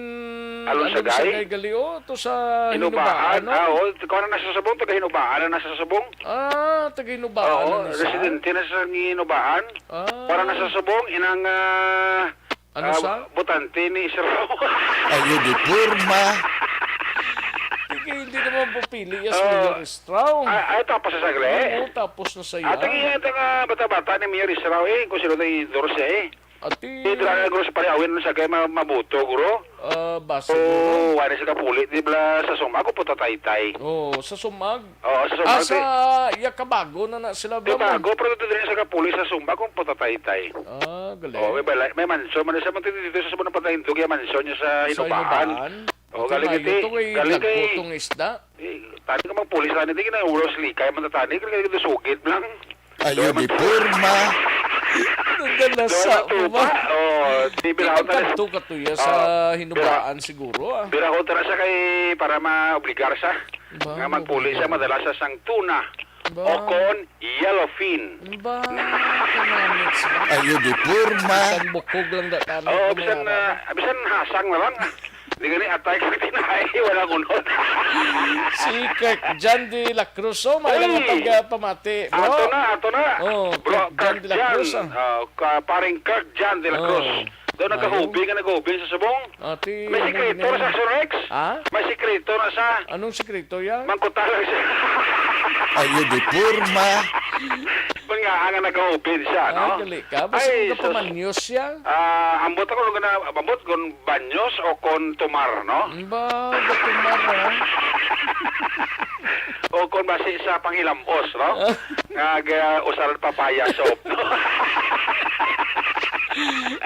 Alon Alon Sagay? Sagay gali, oh, to sa Hinubaan. Hinubaan, no? Ah, oh, ikaw na nasa Subong, taga Hinubaan na nasa Subong? Ah, taga Hinubaan Oo, na ni siya? Residente na sa Hinubaan. Ah. Para nasa Subong, inang, ah, Ano ah, sa? Botante ni Israel. Ayo di porma. Hindi, hindi naman pupili, yes, Oo. Mayor Estrao. Ah, ah, tapos sa sagli? Oo, tapos na sa iya. At ang iya, ang, ah, bata-bata ni Mayor Israel, eh, kung sino na endorse, eh. Ati Di dra na, guro, sa paliawin sa kay ma-, mabuto, guro. Ah, base, Oo, guro. Wala sa kapuli, di bala sa sumag o puta taytay. Oo, sa sumag. Oo, sa Ah, sumag, sa di iya kabago na na sila Di ba, man? Bago, pero dito din sa kapuli, sa sumag kung puta taytay. Ah, galing. Oo, may balay, may mansyon, man sa mga dito sa Sabon ng Patay, Indog, yung mansyon niya sa Sa Inubahan. Inubahan? Oo, Ati galing Mayo iti, to kay galing Dagko kay tong isda. Eh, tani ka magpulis, tani, di ka na ulos likay, man tani, galing ito sugid lang. Ayo, Doon di man porma. Nagdalasa Doon man mo tupa. ba? Oh, di Di biraw ta na. Nagkadto ka to ya sa Oo, Hinubaan bira-, siguro, ah. Biraw ta na siya kay para maobligar siya. Ba, Nga magpulis siya, maobligar. Madala siya sang tuna. Ba? O kon yellowfin. Ba, kanamits ba? Ayo, di porma. Isang bukog lang da, kanang Oo, bisan, kumayara. Ah, bisan hasang na lang. Di gani atay ka tinahay, wala unod. Si Kirk John de la Cruz, oh, may Uy! Lang pagpamati, bro. Ato na, ato na. Oh, Bro, Kirk John Kirk de la John, Cruz, ah. Ah, ka-, paring Kirk John de la Oh. Cruz. Doon Ayo. Nagkahubing, nagkahubing sa subong. Ati, May ano sikreto na ginawa? Sa Sorex. Ha? May sikreto na sa Anong sikreto yan? Mangkutala siya. Ayo, di porma. Mga nga nagkahubing siya, Ah, no? Gali ka. Basta Ay, sus. Kapamanyos siya. Ah, ambot ako nung na, ambot kung banyos o kon tumar, no? Ba, gatumar, ah. O kon basi sa panghilamos, no? Ah. Nga, ga-, usar papaya soap, no?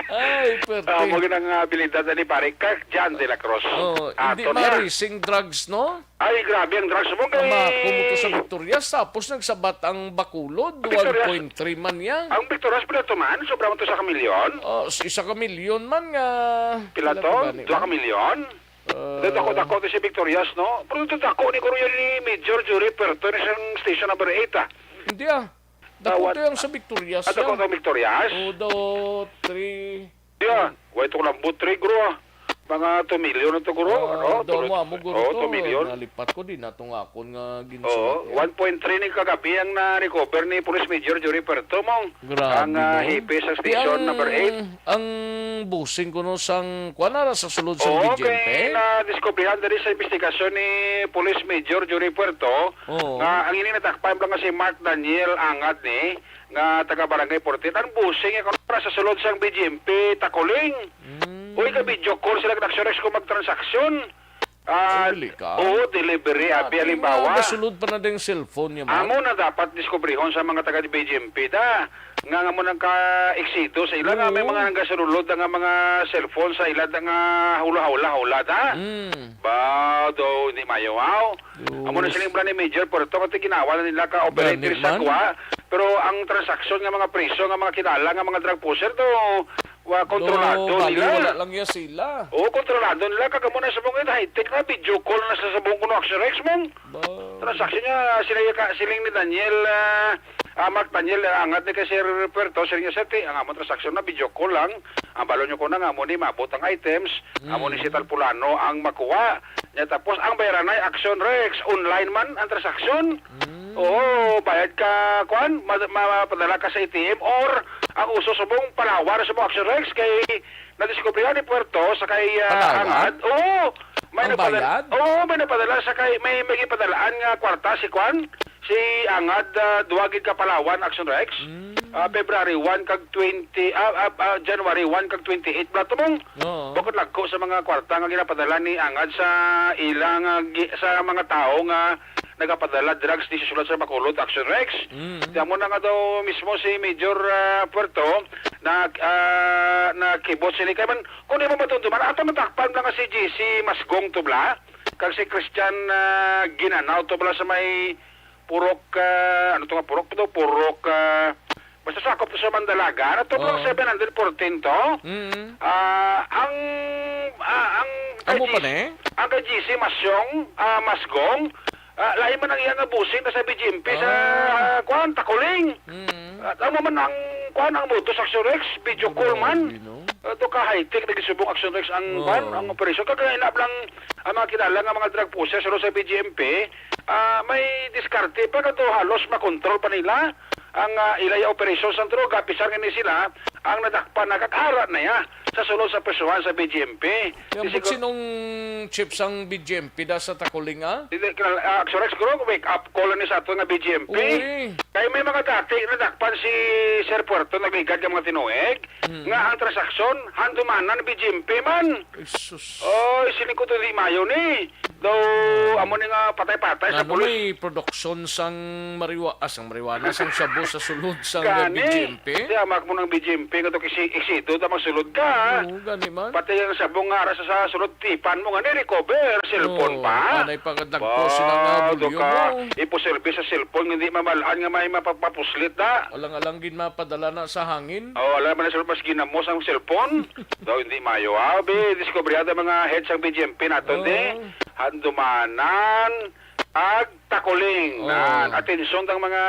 Ay, perte. Ah, mo ginang abilidad ni pare Kirk John de la Cruz. Oh, hindi Ato na. Marising drugs, no? Ay, grabe ang drugs mo kay Ama, kumuto sa Victorias, tapos nagsabat ang Bacolod, Victorias. One point three man niya. Ang Victorias, pila to man? Sobra man to sa kamilyon? Oh, s-, isa ka milyon man nga, Pila pila to to? Gani, Dua ka man? Milyon? Ah. Dako-dako to si Victorias, no? Pero dako ni Kuya ni Major Jury Perto ni siyang station number eight, ah. Hindi, ah. Dako Tawad. Tayo ang sa Victorias At ako yan. Sa Victorias? O, do, three. Yeah, way to lang boot three, guro, ah. Mga two million na to, guro, Ah, ano? do Tulo- mo, amo, guro, oh, to. Two million. Nalipat ko din na tong akon nga ginsulat Oo, yan. One point three ni kagabi ang na-recover ni Police Major Jory Puerto, mong Grabe, ang, ah, no? Hipe sa Di station ang, number eight. Ang busing kuno sang, kuwan na, sa sulod sang Oo, B G M P? Kay nadiskubrihan diri sa investigasyon ni Police Major Jory Puerto Oo. Nga ang ini natakpan lang nga si Mark Daniel Angad ni, nga taga Barangay fourteen. Ang busing nga kuno sa sulod sang B G M P Takuling. Mm. Uy, ka video call sila kag Action Rex kung magtransaksyon. Ah, Ay, bili ka? Oo, delivery, abi, Grabe, halimbawa. Mga gasulod pa na ding cellphone niya, man. Amo na dapat diskubrihon sa mga taga B G M P da. Nga, nga mo nang ka-exido sa ila nga may Oo. Mga nagasulod nga mga cellphone sa ila da nga hula-hula-hula da. Mm. Ba, daw, hindi mayo, aw. Amo na Yes. Siling plan ni Major Puerto, kati ginawa na nila ka operator Gani sa man. Kuwa. Pero ang transaksyon nga mga preso, nga mga kilala, nga mga drug pusher, to, wa, kontrolado Do, bali, nila. Wala lang ya sila. Oo, kontrolado nila. Kag amo na sa mga high-tech na, video call na sa sabong kuno, Action Rex, mong. Ba. Transaksyon niya, sila ya ka, siling ni Daniel, ah, ah, Mark Daniel, ah, Angad ni kay Sir Puerto, sir niya, sir, ti, ang among transaksyon na video call lang. Ang balo nyo ko na nga, amo ni maabot ang items, amo ni Mm. Si Tal Pulano ang makuha. Nya tapos ang bayaran ay Action Rex, online man ang transaksyon. Mm. Oo, bayad ka, kwan, ma-, ma-, mapadala ka sa A T M or ang uso sa mong palawar sa mong Action Rex kay nadiskubrihan ni Puerto sa kay, ah, Palawar? Angad. Oo, may Ang napadala, bayad? Oo, may napadala sa kay, may, may gipadalaan nga kwarta si kwan, si Angad, ah, duwa gid ka Palawan, Action Rex. Mm. Ah, February one kag twenty, ah, ah, ah, January one kag twenty-eight, bala to mong Oo. Bukod lagko sa mga kwarta nga ginapadala ni Angad sa ilang, ah, gi-, sa mga tawo nga nagapadala drugs di sisulat sa Bacolod, Action Rex. Mm. Di amo na nga daw mismo si Major, ah, Puerto na, ah, nakibot sila kay man, kung di mo matumduman, ato matakpan lang nga si G C Masgong Tubla, kag si Christian, ah, Ginanaw Tubla sa may Purok, ah, ano to nga Purok to? Purok, ah, basta sakop to sa Mandalaga. Ano to, Purok Oo. Seven hundred fourteen to? Mm. Ah, ang, ah, ang Amo kay pa G C, ni? Ang kay G C Masyong, ah, Masgong, ah, lahi man ang iya nga busing na sa B G M P sa, Ah. ah, kuwan, Takuling. Mm. At amo man ang, kuwan, ang modus Action Rex, video call man. Grabe, no? Ah, to ka high-tech, nagisubong Action Rex ang, Oo. Kuwan, ang operasyon. Kagaya na lang ang mga kilala nga mga drug pusher sa B G M P, ah, may diskarte pa kadto halos makontrol pa nila ang, ah, ilay operasyon sa droga, bisan nga ni sila ang nadakpan na kag ara na ya sa sulod sa presuhan sa B G M P. Kaya Di ba't siguro sinong chief sang B G M P da sa Takuling, ah? Dili, kina-, ah, Action Rex, siguro, wake up call ni sa ato nga B G M P. Uy. Kay may mga dati nadakpan si Sir Puerto, nagligad nga mga tinuig, Mm. nga ang transaksyon, handumanan, B G M P man. Ay, sus. Oy, siling ko to di mayo ni. Daw, Mm. Amo ni nga patay-patay sa Ano pulis. May produksyon sang mariwa-, ah, sang marijuana, sang shabu sa sulod sang Gani. B G M P? Di, amak mo ng B G M P, nga to kasi exido, ta magsulod ka. Oo, gani man. Pati ang shabu nga ara sa, sa sulod, tipan mo nga ni recover, cellphone Oo, pa. Anay pa gad nagpo Ba, sila nga do bulyo ka, mo. Iposilbi sa cellphone, hindi mamalaan nga may mapapapuslit, da. Alang-alang gid mapadala na sa hangin. Oh, alam mo na, sir, mas ginamos ang cellphone. Daw hindi mayo, ah. Be, diskubre ata mga head sang B G M P naton, Oo. Di. Handumanan, ag Takuling. Oo. Nan, atensyon tang mga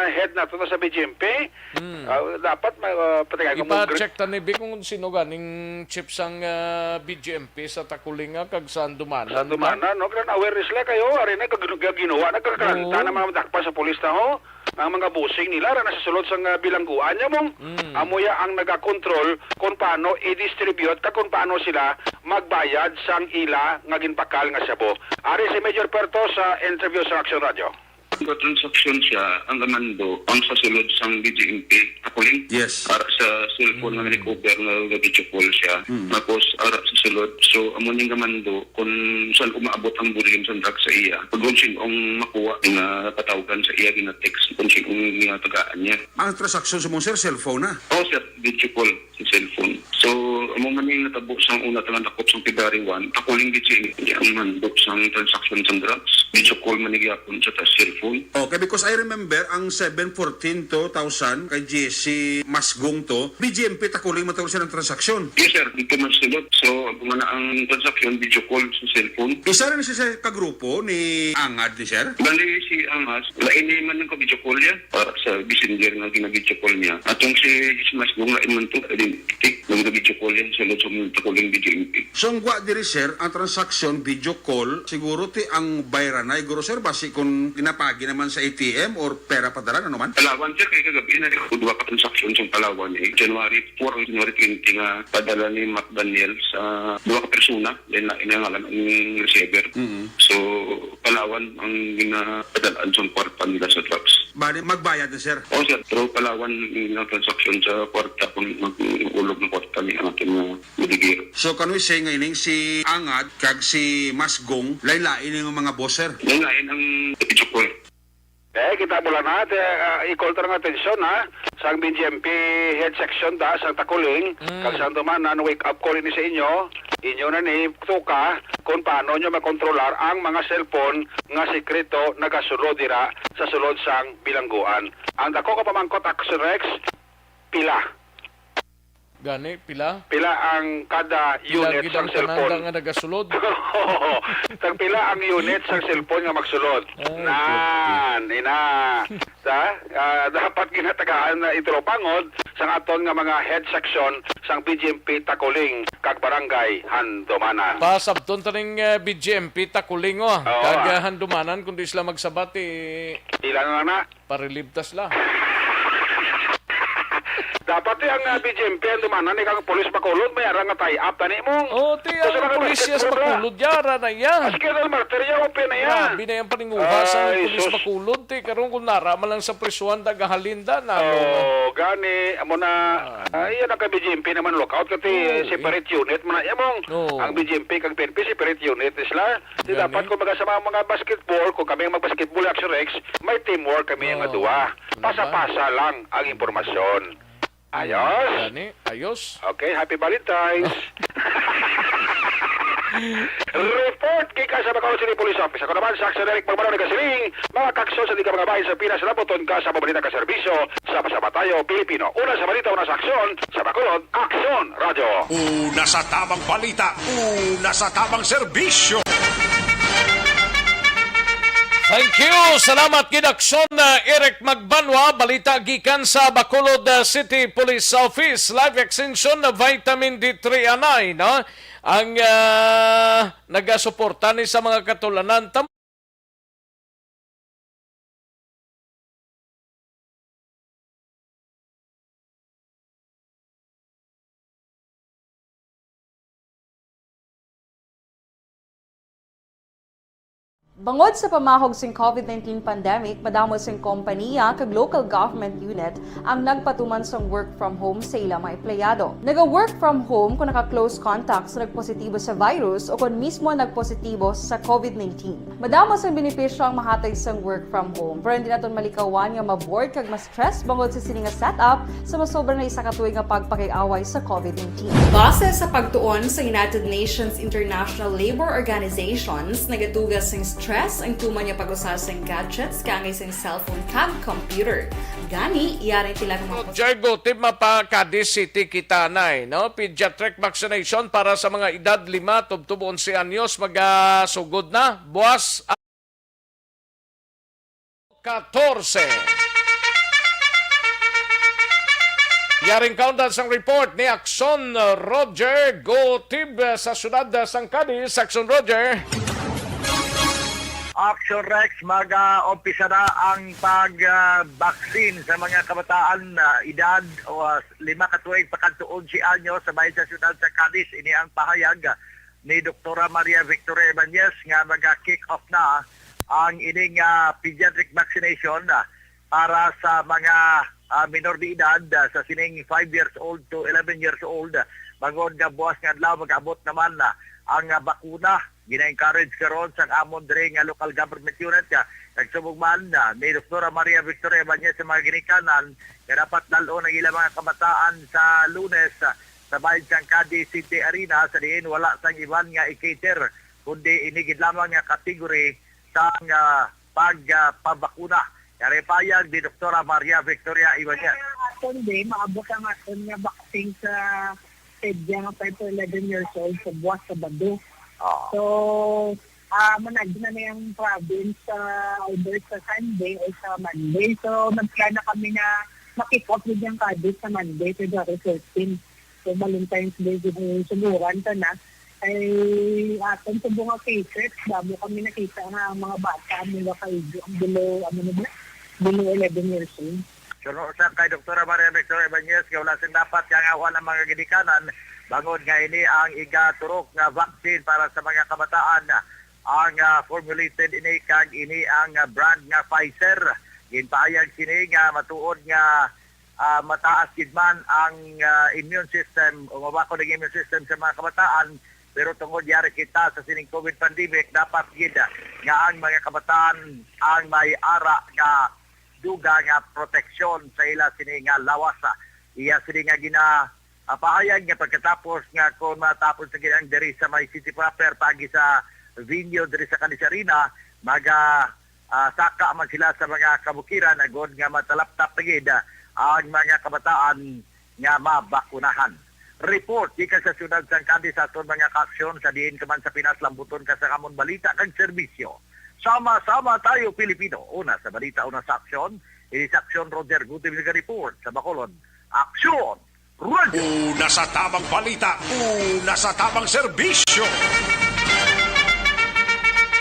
head nato na sa B G M P. Hmm. Ah, dapat ma-, ah, patigay ko mo Ipa-check ta ni Bi kung sino ganing chief sang, ah, B G M P sa Takuling, ah, kag sa Handumanan, Sa Handumanan, no? Kaya aware sila kayo. Ari na, gag-, gag-, ginawa, nagkakalanta Oo. Ng mga dakpa sa pulis na, ho. Ang mga busing nila, ra na sa sulod sang, ah, bilangguan niya, mong Mm. Amo ya ang nagakontrol kung paano i-distribute kag kung paano sila magbayad sang ila nga ginbakal nga shabu. Ari si Major Puerto sa interview sa Action Radio. Ang transaksyon siya, ang kamando, ang sa sulod sang B G M P, Takuling. Yes. Para sa cellphone nga Mm. Recover nga video call siya. Mm. Tapos, ara sa sulod. So, amo ning kamando, kung saan umaabot ang volume sa drugs sa iya. Kung sino ang makuha nga patawgan sa iya, gina-text kung sino ang ginatagaan niya. Ang transaksyon sa mong sir, cellphone na? Oo, sir. Video call sa cellphone. So, amo man yung natabo sa una talang dakop sa February one, Takuling gid siya ang handog sa transaksyon sa drugs. Video call man ni gyapon sa ta cellphone. Okay, because I remember ang seven fourteen two thousand kay G C Masgong to, B G M P Takuling man to siya ng transaksyon. Yes, sir. Dito man sulod. So, ang mga ang transaksyon, video call sa cellphone. Isa rin siya sa kagrupo ni Angad ni sir? Bali, si Angas, lain ni man ang ka-video call niya. Para sa messenger nga gina-video call niya. Atong si G C Masgong, lain man to. Identity. Nang gina-video call niya, sulod sa mga Takuling B G M P. So, ang gwa diri, sir, ang transaksyon, video call, siguro ti ang bayran na, siguro, sir, basi kung ginapagi naman sa A T M or pera padala, ano man? Palawan, sir, kay kagabi na, duha ka transaksyon sa Palawan, eh. January four ang January twenty nga padala ni Mac Daniel sa duha ka persona, then na inangalan ang receiver. Mm. So, Palawan ang ginapadalaan sa kwarta nila sa drugs. Bali, magbayad na, sir? Oh, sir, through Palawan ang transaksyon sa kwarta kung mag-ulog ng kwarta ni ang ating mga Budigiro. So, can we say nga ining si Angad kag si Masgong, lain-lain yung mga boss, sir? Lain-lain ang video call. Eh, kita mo lang na, te, ah, i-call ta nga atensyon, ha, sang B G M P head section da, sang Takuling, Mm. kag sang Dumanan, wake up call ini sa inyo, inyo na ni tuka kung paano nyo makontrolar ang mga cellphone nga sikreto nagasulod dira sa sulod sang bilangguan. Ang dako ka pamangkot, Action Rex, pila? Gani, pila? Pila ang kada Pila unit gid sang ang tanan cellphone? Nga nagasulod? Tag pila ang unit sang cellphone nga magsulod? Ay, Nan, ina. Sa, ah, dapat ginatagaan na intro pangod sang aton nga mga head section sang B G M P Takuling kag Barangay Handumanan. Pasabton taning, eh, B G M P Takuling, oh. Oo, Kag, ah. eh, Handumanan, kung di sila magsabat, eh, Ila na na. Parilibtas la. Dapat ti ang, ah, B G M P ang dumana ni kang pulis Bacolod, may ara nga tie-up tani mo. Oh, ti Kung ang sa mga pulis siya sa basketball, ah. Bacolod, yara na iya. As kaya ang martirya, open na iya. Grabe na yung paninguha sa Ay, pulis sus. Bacolod, ti. Karon kung nara man lang sa prisuhan, tagahalin da na, ano. Oh, gani, amo na. Ah. Ay, yan ang ka-B G M P naman, lookout ka, ti, Oh, eh. separate unit man na, iya mong. Oh. Ang B G M P kag P N P, separate unit, isla. Di Gani. dapat kung maga sa mga, mga basketball, kung kami ang mag-basketball, Action Rex, may teamwork kami nga Oo. duwa. Ano ba? Pasa-pasa lang ang impormasyon. Ayos? Gani, ayos. Okay, happy Valentine's. Report gikan sa Bacolod City Police Office. Ako naman, si Action Eric Magmano, nagasiling, mga kaksyon sa di ka mga bayan sa Pinas, labuton ka sa mabalita ka serbisyo. Sama-sama tayo, Pilipino. Una sa balita, una sa aksyon, sa Bacolod, Aksyon Radyo. Una sa tamang balita, una sa tamang serbisyo. Thank you. Salamat gid, Aksyon, uh, Eric Magbanwa. Balita gikan sa Bacolod, uh, City Police Office. Live extension na vitamin D three anay, no? Ang, uh, nagasuporta ni sa mga katulanan. Tam- Bangod sa pamahog sing COVID nineteen pandemic, madamo sing kompaniya kag local government unit ang nagpatuman sang work from home sa ila mga empleyado. Naga-work from home kon naka-close contact sa nagpositibo sa virus o kon mismo nagpositibo sa COVID nineteen. Madamo sang benepisyo ang mahatag sang work from home, pero hindi naton malikawan nga ma-bored kag ma-stress bangod sa sini nga setup sa masobra na isa ka tuig nga pagpakig-away sa COVID nineteen. Base sa pagtuon sa United Nations International Labour Organizations, nagaduga sang stress ang tuman nga pag-usa sang gadgets kaangay sang cellphone kag computer. Gani, yari tila nga mga Jergo, team mapa Cadiz City kita na, eh, no? Pediatric vaccination para sa mga edad lima tubtob onse anyos magasugod na. Buwas katorse. Yaring kaundan sang report ni Akson Roger Gotib sa siyudad sang Cadiz. Akson Roger. Action Rex, mag-umpisa na ang pag-vaccine sa mga kabataan na edad o, ah, lima ka tuig pakadto onse anyos sa bahin sa siyudad sa Cadiz. Ini ang pahayag ni Doktora Maria Victoria Ibanez nga maga-kick off na ang ining, ah, pediatric vaccination, ah, para sa mga, ah, minor de edad, ah, sa sining five years old to eleven years old. Bangod nga buwas nga adlaw mag-abot naman na ang, ah, bakuna. Gina-encourage karon sang amon diri nga local government unit, ah, nagsubog man, ah, ni Doktora Maria Victoria Ibanez sa mga ginikanan nga dapat dal-on ang ilang mga kabataan sa Lunes, ah, sa bahin sang Cadiz City Arena, sa diin wala sang iban nga i-cater, kundi ini gid lamang nga category sang, ah, pag, ah, pabakuna. Yari payag ni Doktora Maria Victoria Ibanez. Kaya aton di, maabot ang aton nga vaccine sa pedya nga five to eleven years old sa buwas Sabado. Oo. So, ah, managna na yung province sa either sa Sunday or sa Monday. So, nagplano kami na ma-kick off din yung Cadiz sa Monday, February thirteen. So, Valentine's Day, din yung suguran ka na. Ay, aton sa mga cases, damo kami nakita nga ang mga bata, ang mga kaigo, ang below, ano na ba? Below eleven years old. Suno sa kay Doktora Maria Victoria Ibanez, nga wala sing dapat nga angawan ang mga ginikanan, bangod nga ini ang igaturok nga vaccine para sa mga kabataan. Ang, ah, formulated ini kag ini ang, ah, brand nga Pfizer. Ginpahayag sini nga matuod nga, ah, mataas gid man ang, ah, immune system o mabakod ang immune system sa mga kabataan, pero tungod yari kita sa sining COVID pandemic, dapat gid, ah, nga ang mga kabataan ang may ara nga dugang nga proteksyon sa ila sini nga lawas. Iya sini nga gina, ah, pahayag nga pagkatapos nga kung matapos na gid ang diri sa may city proper, paagi sa venue diri sa Cadiz Arena, maga, ah, saka man sila sa mga kabukiran agod nga matalaptap na gid, ah, ang mga kabataan nga mabakunahan. Report gikan sa siyudad sang Cadiz sa aton mga kaaksyon, sa diin ka man sa Pinas, lambuton ka sang amon balita kag serbisyo. Sama-sama tayo, Pilipino. Una sa balita, una sa aksyon. Ini sa aksyon, Roger Guti, nag-report sa Bacolod. Aksyon! Roger! Una sa tamang balita, una sa tamang serbisyo.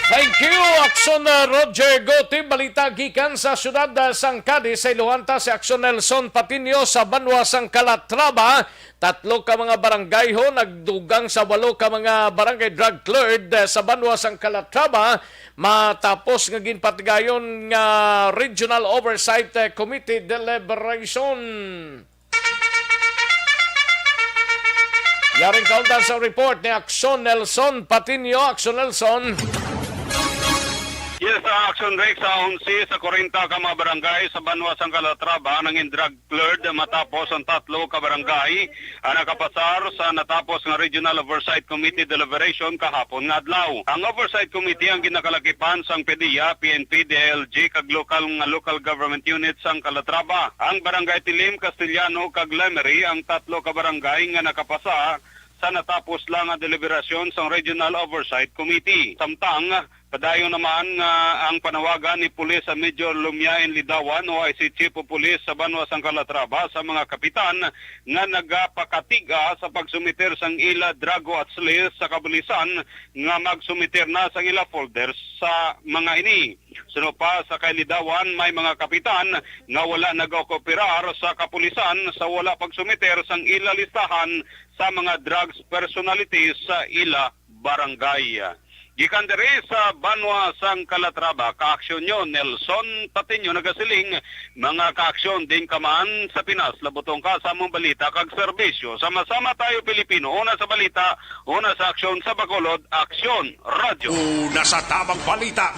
Thank you, Aksyon, uh, Roger Guti. Balita gikan sa siyudad, uh, sang Cadiz, sa iluhan ta si Aksyon Nelson Patiño sa banwa sang Calatrava. Tatlo ka mga barangay ho nagdugang sa walo ka mga barangay drug cleared, uh, sa banwa sang Calatrava matapos nga ginpatigayon nga Regional Oversight, uh, Committee deliberation. Yaring kauntan sa report ni Aksyon Nelson Patiño. Aksyon Nelson. Yes, sa Aksyon Rex, sa onse sa kwarenta ka mga barangay sa banwa sang Calatrava nangin-drug cleared matapos ang tatlo ka barangay ang nakapasar sa natapos nga Regional Oversight Committee deliberation kahapon nga adlaw. Ang Oversight Committee ang ginakalakipan sang PDEA, PNP, DILG, kag lokal nga local government unit sang Calatrava. Ang Barangay Tilim, Castellano, kag Lemery ang tatlo ka barangay nga nakapasa sa natapos lang nga deliberasyon sang Regional Oversight Committee. Samtang, padayon naman nga ang panawagan ni Police Major Lumiain Lidawan, OIC Chief of Police sa banwa sang Calatrava, sa mga kapitan nga nagapakatig-a sa pagsumiter sang ila drug watch list sa kapulisan nga magsumiter na sang ila folders sa mga ini. Suno pa sa kay Lidawan, may mga kapitan nga wala nagakooperar sa kapulisan sa wala pagsumiter sang ila listahan sa mga drugs personalities sa ila barangay. Gikan diri sa banwa sang Calatrava, kaaksyon nyo, Nelson Patiño nagasiling, mga kaaksyon din ka man sa Pinas, labutong ka sa among balita kag serbisyo. Sama-sama tayo, Pilipino, una sa balita, una sa aksyon, sa Bacolod, Aksyon Radyo. Una sa tamang balita,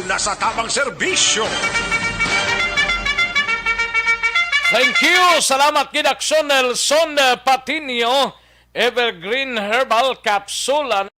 una sa tamang serbisyo. Thank you. Salamat gid, Aksyon Nelson, eh, Patiño, Evergreen Herbal Capsule.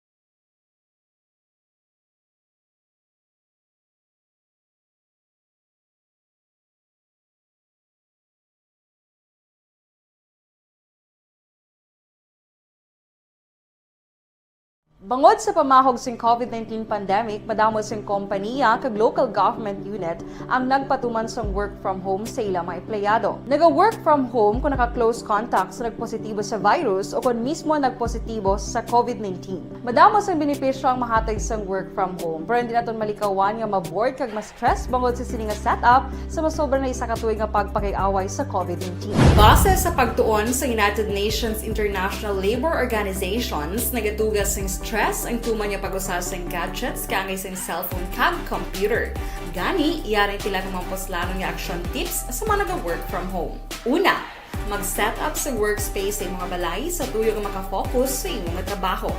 Bangod sa pamahog sing COVID nineteen pandemic, madamo sing kompanya kag local government unit ang nagpatuman sang work from home sa ila mga empleyado. Naga-work from home kon naka-close contact sa nagpositibo sa virus o kon mismo nagpositibo sa COVID nineteen. Madamo sang benepisyo ang mahatag sang work from home, pero hindi naton malikawan nga ma-bored kag ma-stress bangod sa sini nga setup sa masobra na isa ka tuig nga pagpakig-away sa COVID nineteen. Base sa pagtuon sa United Nations International Labour Organizations, nagaduga sing stress ang tuman nga pag-usa sing gadgets kaangay sing cellphone kag computer. Gani, yari ang pila ka mga puslanon nga action tips sa mga naga-work from home. Una, mag-set up sa workspace sa imong balay sa tuyo nga maka-focus sa imo nga trabaho.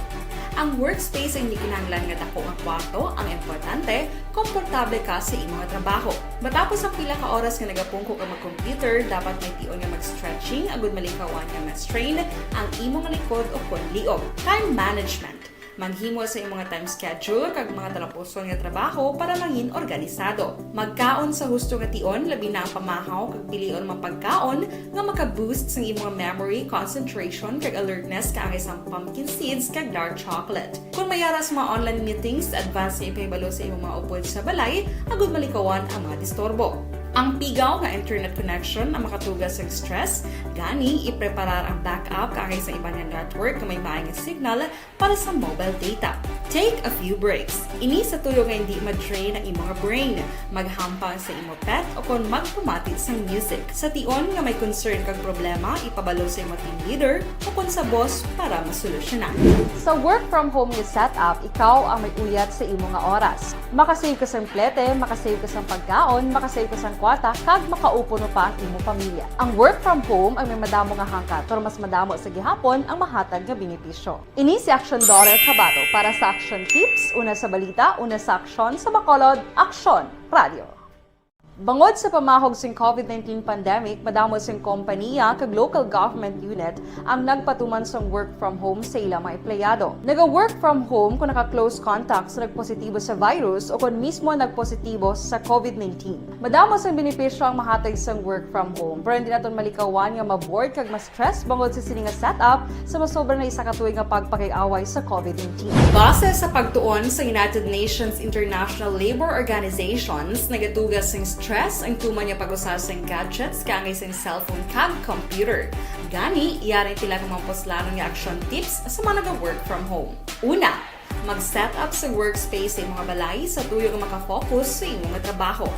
Ang workspace ay hindi kinahanglan nga dako nga kwarto, ang importante, komportable ka sa imo nga trabaho. Matapos ang pila ka oras nga nagapungko ka mag-computer, dapat may tion nga mag-stretching agud malikawan nga ma-strain ang imo nga likod o kon liog. Time management. Maghimo sa imong time schedule kag mga talapuson nga trabaho para mangin organisado. Magkaon sa husto nga tion, labi na ang pamahaw kag pilion mga pagkaon nga maka-boost sang imong memory, concentration, kag alertness kaangay sang pumpkin seeds kag dark chocolate. Kung may ara sa mga online meetings, advance nga ipahibalo sa imong mga upod sa balay agud malikawan ang mga disturbo. Ang pigaw nga internet connection ang makatugas sa stress, gani ipreparar ang backup kaangay sa iban nga network nga may maayong signal para sa mobile data. Take a few breaks. Ini sa tuyo nga hindi ma-drain ang imong brain. Maghampang sa imo pet o kon magpamati sang music. Sa tion nga may concern kag problema, ipabalo sa imo team leader o kon sa boss para masolusyonan. Sa work from home nga setup, ikaw ang may uyat sa imo nga oras. Makasave ka sang plete, makasave ka sang pagkaon, makasave ka sang kwarta, kag makaupo no pa ang imo pamilya. Ang work from home ang may madamo nga hangkat, pero mas madamo sa gihapon ang mahatag nga benepisyo. Ini si Action Daughter Kabato para sa Action Tips, una sa balita, una sa aksyon, sa Bacolod, Aksyon Radio. Bangod sa pamahog sing COVID nineteen pandemic, madamo sing kompanya kag local government unit ang nagpatuman sang work from home sa ila mga empleyado. Naga-work from home kung naka-close contact sa nagpositibo sa virus o kon mismo nagpositibo sa COVID nineteen. Madamo sang benepisyo ang mahatag sang work from home, pero hindi naton malikawan nga ma-bored kag mas stress bangod sa sini nga setup sa masobra na isa ka tuig nga pagpakig-away sa COVID nineteen. Base sa pagtuon sa United Nations International Labor Organizations, nagatugas sing stress ang tuman nga pag-usa sing gadgets kaangay sing cellphone kag computer. Gani, yari tila nga mga puslanon nga action tips sa mga naga-work from home. Una, mag-set up sa workspace sa imong balay sa tuyo nga makafocus sa imong trabaho.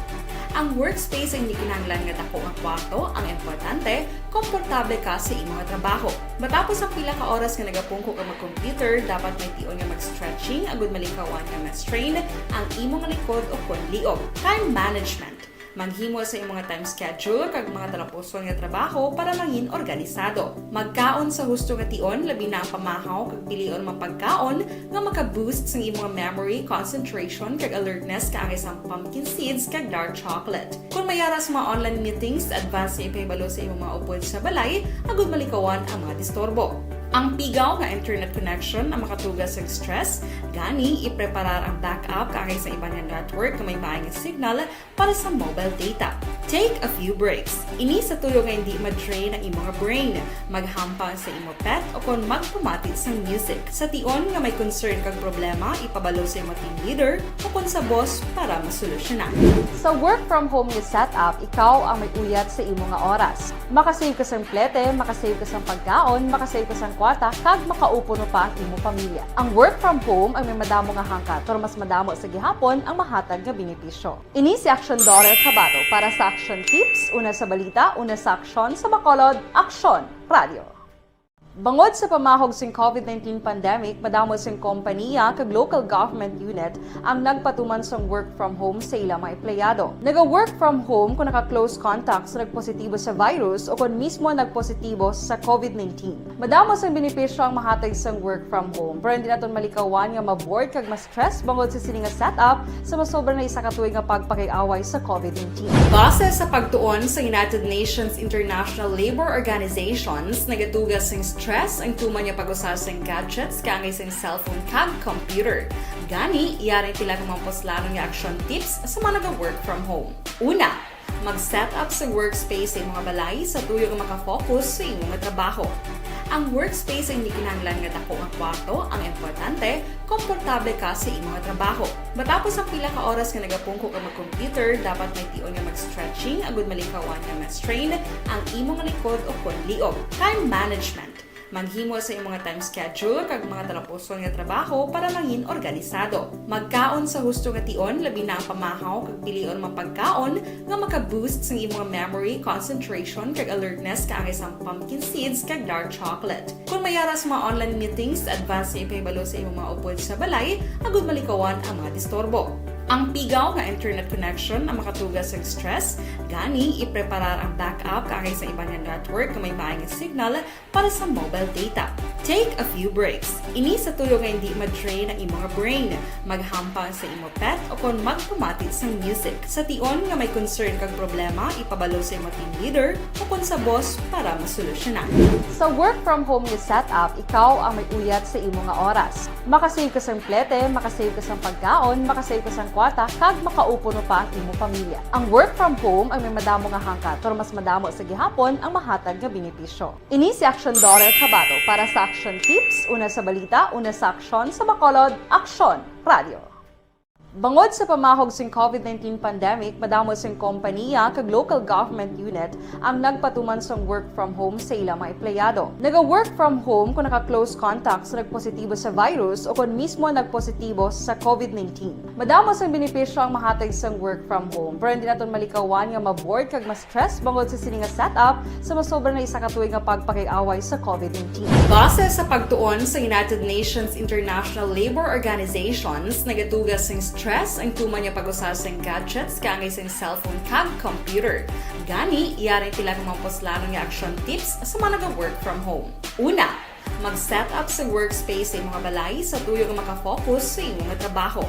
Ang workspace ay hindi kinahanglan nga dako nga kwarto, ang importante, komportable ka sa imong trabaho. Matapos ang pila ka oras nga nagapungko ka mag-computer, dapat may tion nga mag-stretching agud malikawan nga ma-strain ang imong likod o kon liog. Time management. Maghimo sa imong time schedule kag mga talapuson nga trabaho para mangin organisado. Magkaon sa husto nga tion, labi na ang pamahaw kag pilion mga pagkaon nga maka-boost sang imong memory, concentration, kag alertness kaangay sang pumpkin seeds kag dark chocolate. Kung may ara sa mga online meetings, advance nga ipahibalo sa imong mga upod sa balay agud malikawan ang mga disturbo. Ang pigaw nga internet connection ang makatugas sa stress, gani ipreparar ang backup kaangay sa iban nga network nga may maayong signal para sa mobile data. Take a few breaks. Ini sa tuyo nga hindi ma-drain ang imong brain. Maghampang sa imo pet o kon magpamati sang music. Sa tion nga may concern kag problema, ipabalo sa imo team leader o kon sa boss para masolusyonan. Sa work from home nga setup, ikaw ang may uyat sa imo nga oras. Makasave ka sang plete, makasave ka sang pagkaon, makasave ka sang kwarta, kag makaupo no pa ang imo pamilya. Ang work from home ang may madamo nga hangkat, pero mas madamo sa gihapon ang mahatag nga benepisyo. Ini si Action Daughter Kabato para sa Action Tips, una sa balita, una sa aksyon, sa Bacolod, Aksyon Radio. Bangod sa pamahog sing COVID nineteen pandemic, madamo sing kompanya kag local government unit ang nagpatuman sang work from home sa ila mga empleyado. Naga-work from home kung naka-close contact sa nagpositibo sa virus o kon mismo nagpositibo sa COVID nineteen. Madamo sang benepisyo ang mahatag sang work from home, pero hindi naton malikawan nga ma-bored kag ma-stress bangod sa sini nga setup sa masobra na isa ka tuig nga pagpakig-away sa COVID nineteen. Base sa pagtuon sa United Nations International Labor Organizations, nagatugas sing stress ang tuman nga pag-usa sing gadgets kaangay sing cellphone kag computer. Gani, yari tila nga mga puslanon nga action tips sa mga naga-work from home. Una, mag-set up sa workspace sa imong balay sa tuyo nga makafocus sa imong trabaho. Ang workspace ay hindi kinahanglan nga dako nga kwarto, ang importante, komportable ka sa imong trabaho. Matapos ang pila ka oras nga nagapungko ka mag-computer, dapat may tion nga mag-stretching agud malikawan nga ma-strain ang imong likod o kon liog. Time management. Maghimo sa imong time schedule kag mga talapuson nga trabaho para mangin organisado. Magkaon sa husto nga tion, labi na ang pamahaw kag pilion mga pagkaon nga maka-boost sang imong memory, concentration, kag alertness kaangay sang pumpkin seeds kag dark chocolate. Kung may ara sa mga online meetings, advance nga ipahibalo sa imong mga upod sa balay agud malikawan ang mga disturbo. Ang pigaw nga internet connection ang makatuga sa stress, gani ipreparar ang backup kaangay sa iban nga network nga may maay nga signal para sa mobile data. Take a few breaks. Ini sa tuyo nga hindi ma-drain ang imo nga brain, maghampang sa imo pet o kon magpamati sang music. Sa tion nga may concern kag problema, ipabalo sa imo team leader o kon sa boss para masolusyonan. Sa work from home nga setup, ikaw ang may uyat sa imo nga oras. Makasave ka sang plete, makasave ka sang pagkaon, makasave ka sang kwarta, kag makaupo no pa ang imo pamilya. Ang work from home ang may madamo nga hangkat, pero mas madamo sa gihapon ang mahatag nga benepisyo. Ini si Action Daughter Kabato para sa Action Tips, una sa balita, una sa aksyon, sa Bacolod, Aksyon Radio. Bangod sa pamahog sing covid nineteen pandemic, madamo sing kompaniya kag local government unit ang nagpatuman sang work from home sa ila mga empleyado. Naga-work from home kung naka-close contact sa nagpositibo sa virus o kon mismo nagpositibo sa covid nineteen. Madamo sang benepisyo ang mahatag sang work from home, pero hindi naton malikawan nga ma-bored kag ma-stress bangod sa sini nga setup sa masobra na isa ka tuig nga pagpakig-away sa covid nineteen. Base sa pagtuon sa United Nations International Labor Organizations, nagatuga sing stress ang tuman nga pag-usa sing gadgets kaangay sing cellphone kag computer. Gani, yari pila ka mga puslanon nga action tips sa mga naga-work from home. Una, mag-set up sa workspace sa imong balay sa tuyo nga makafocus sa imong trabaho.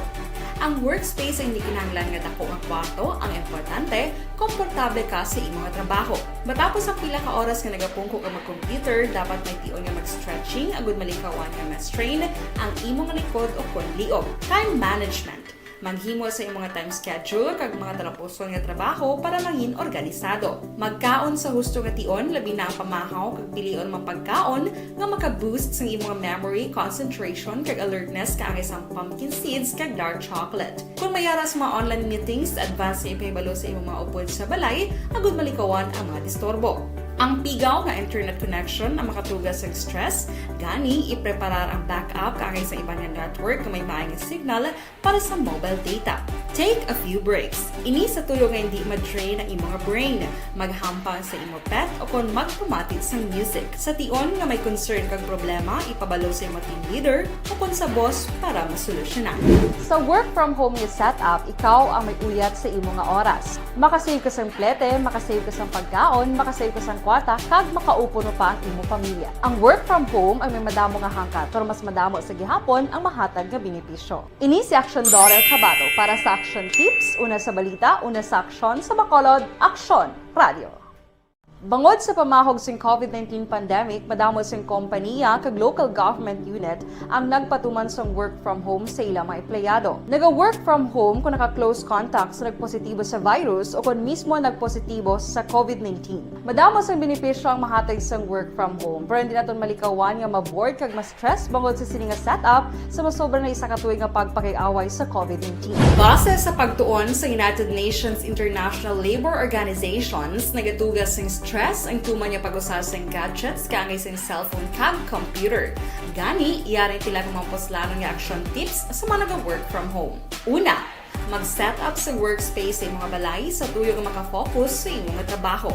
Ang workspace ay hindi kinahanglan nga dako nga kwarto, ang importante, komportable ka sa imong trabaho. Matapos ang pila ka oras nga nagapungko ka mag-computer, dapat may tion nga mag-stretching agud malikawan nga ma-strain ang imong likod o kon liog. Time management. Maghimo sa imong time schedule kag mga talapuson nga trabaho para mangin organisado. Magkaon sa husto nga tion, labi na ang pamahaw kag pilion mga pagkaon nga maka-boost sang imong memory, concentration, kag alertness kaangay sang pumpkin seeds kag dark chocolate. Kung may ara sa mga online meetings, advance nga ipahibalo sa imong mga upod sa balay agud malikawan ang mga disturbo. Ang pigaw nga internet connection ang makatuga sa stress, gani ipreparar ang backup kaangay sa iban nga network nga may maay nga signal para sa mobile data. Take a few breaks. Ini sa tuyo nga hindi ma-drain ang imong brain, maghampang sa imo pet o kon magpamati sang music. Sa tion nga may concern kag problema, ipabalo sa imo team leader o kon sa boss para masolusyonan. Sa work from home nga setup, ikaw ang may uyat sa imo nga oras. Makasave ka sang plete, makasave ka sang pagkaon, makasave ka sang kwarta, kag makaupo no pa ang imo pamilya. Ang work from home ang may madamo nga hangkat, pero mas madamo sa gihapon ang mahatag nga benepisyo. Ini si Action Daughter Kabato para sa Action Tips, una sa balita, una sa aksyon, sa Bacolod, Aksyon Radio. Bangod sa pamahog sing covid nineteen pandemic, madamo sing kompaniya kag local government unit ang nagpatuman sang work from home sa ila mga empleyado. Naga-work from home kung naka-close contact sa nagpositibo sa virus o kon mismo nagpositibo sa covid nineteen. Madamo sang benepisyo ang mahatag sang work from home, pero hindi naton malikawan nga ma-bored kag ma-stress bangod sa sini nga setup sa masobra na isa ka tuig nga pagpakig-away sa covid nineteen. Base sa pagtuon sa United Nations International Labor Organizations, nagatuga sing stress ang tuman nga pag-usa sing gadgets kaangay sing cellphone kag computer. Gani, yari pila ka mga puslanon nga action tips sa mga naga-work from home. Una, mag-set up sa workspace sa imong balay sa tuyo nga makafocus sa imong trabaho.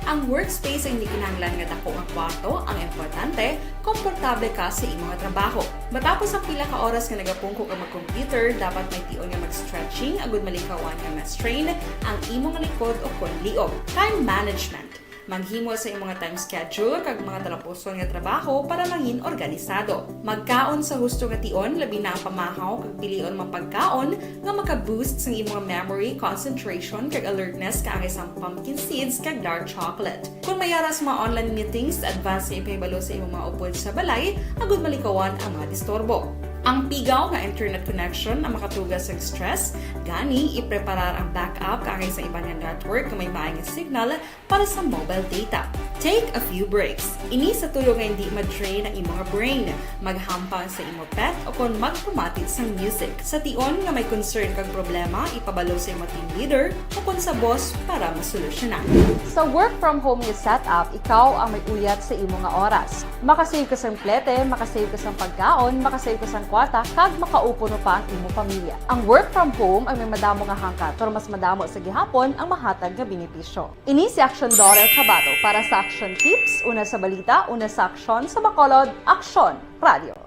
Ang workspace ay hindi kinahanglan nga dako nga kwarto, ang importante, komportable ka sa imong trabaho. Matapos ang pila ka oras nga nagapungko ka mag-computer, dapat may tion nga mag-stretching agud malikawan nga ma-strain ang imong likod o kon liog. Time management. Maghimo sa imong time schedule kag mga talapuson nga trabaho para mangin organisado. Magkaon sa husto nga tion, labi na ang pamahaw kag pilion mga pagkaon nga maka-boost sang imong memory, concentration, kag alertness kaangay sang pumpkin seeds kag dark chocolate. Kung may ara sa mga online meetings, advance nga ipahibalo sa imong mga upod sa balay agud malikawan ang mga disturbo. Ang pigaw nga internet connection ang makatuga sa stress, gani ipreparar ang backup kaangay sa iban nga network nga may maay nga signal para sa mobile data. Take a few breaks. Ini sa tuyo nga hindi ma-drain ang imong brain, maghampang sa imo pet o kon magpamati sang music. Sa tion nga may concern kag problema, ipabalo sa imo team leader o kon sa boss para masolusyonan. Sa work from home nga setup, ikaw ang may uyat sa imo nga oras. Makasave ka sang plete, makasave ka sang pagkaon, makasave ka sang kwarta, kag makaupo no pa ang imo pamilya. Ang work from home ang may madamo nga hangkat, pero mas madamo sa gihapon ang mahatag nga benepisyo. Ini si Action Daughter Kabato para sa Action Tips, una sa balita, una sa aksyon, sa Bacolod, Aksyon Radio.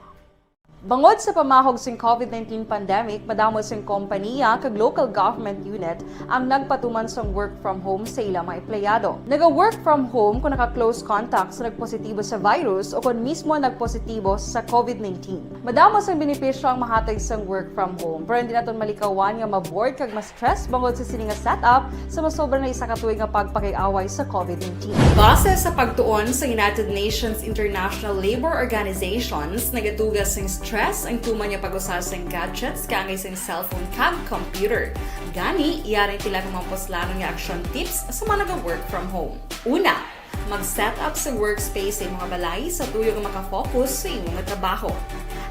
Bangod sa pamahog sing COVID nineteen pandemic, madamo sing kompaniya kag local government unit ang nagpatuman sang work from home sa ilang mga empleyado. Naga-work from home kung naka-close contact sa nagpositibo sa virus o kon mismo nagpositibo sa COVID nineteen. Madamo sang benepisyo ang mahatag sang work from home, pero hindi naton malikawan nga ma-bored kag ma-stress bangod sa sini nga setup sa masobra na isa ka tuig nga pagpakig-away sa COVID nineteen. Base sa pagtuon sa United Nations International Labour Organizations, nagatuga sing stress ang tuman nga pag-usa sing gadgets kaangay sing cellphone kag computer. Gani, yari ang pila ka mga puslanon nga action tips sa mga naga-work from home. Una, mag-set up sa workspace sa imong balay sa tuyo nga makafocus sa imong trabaho.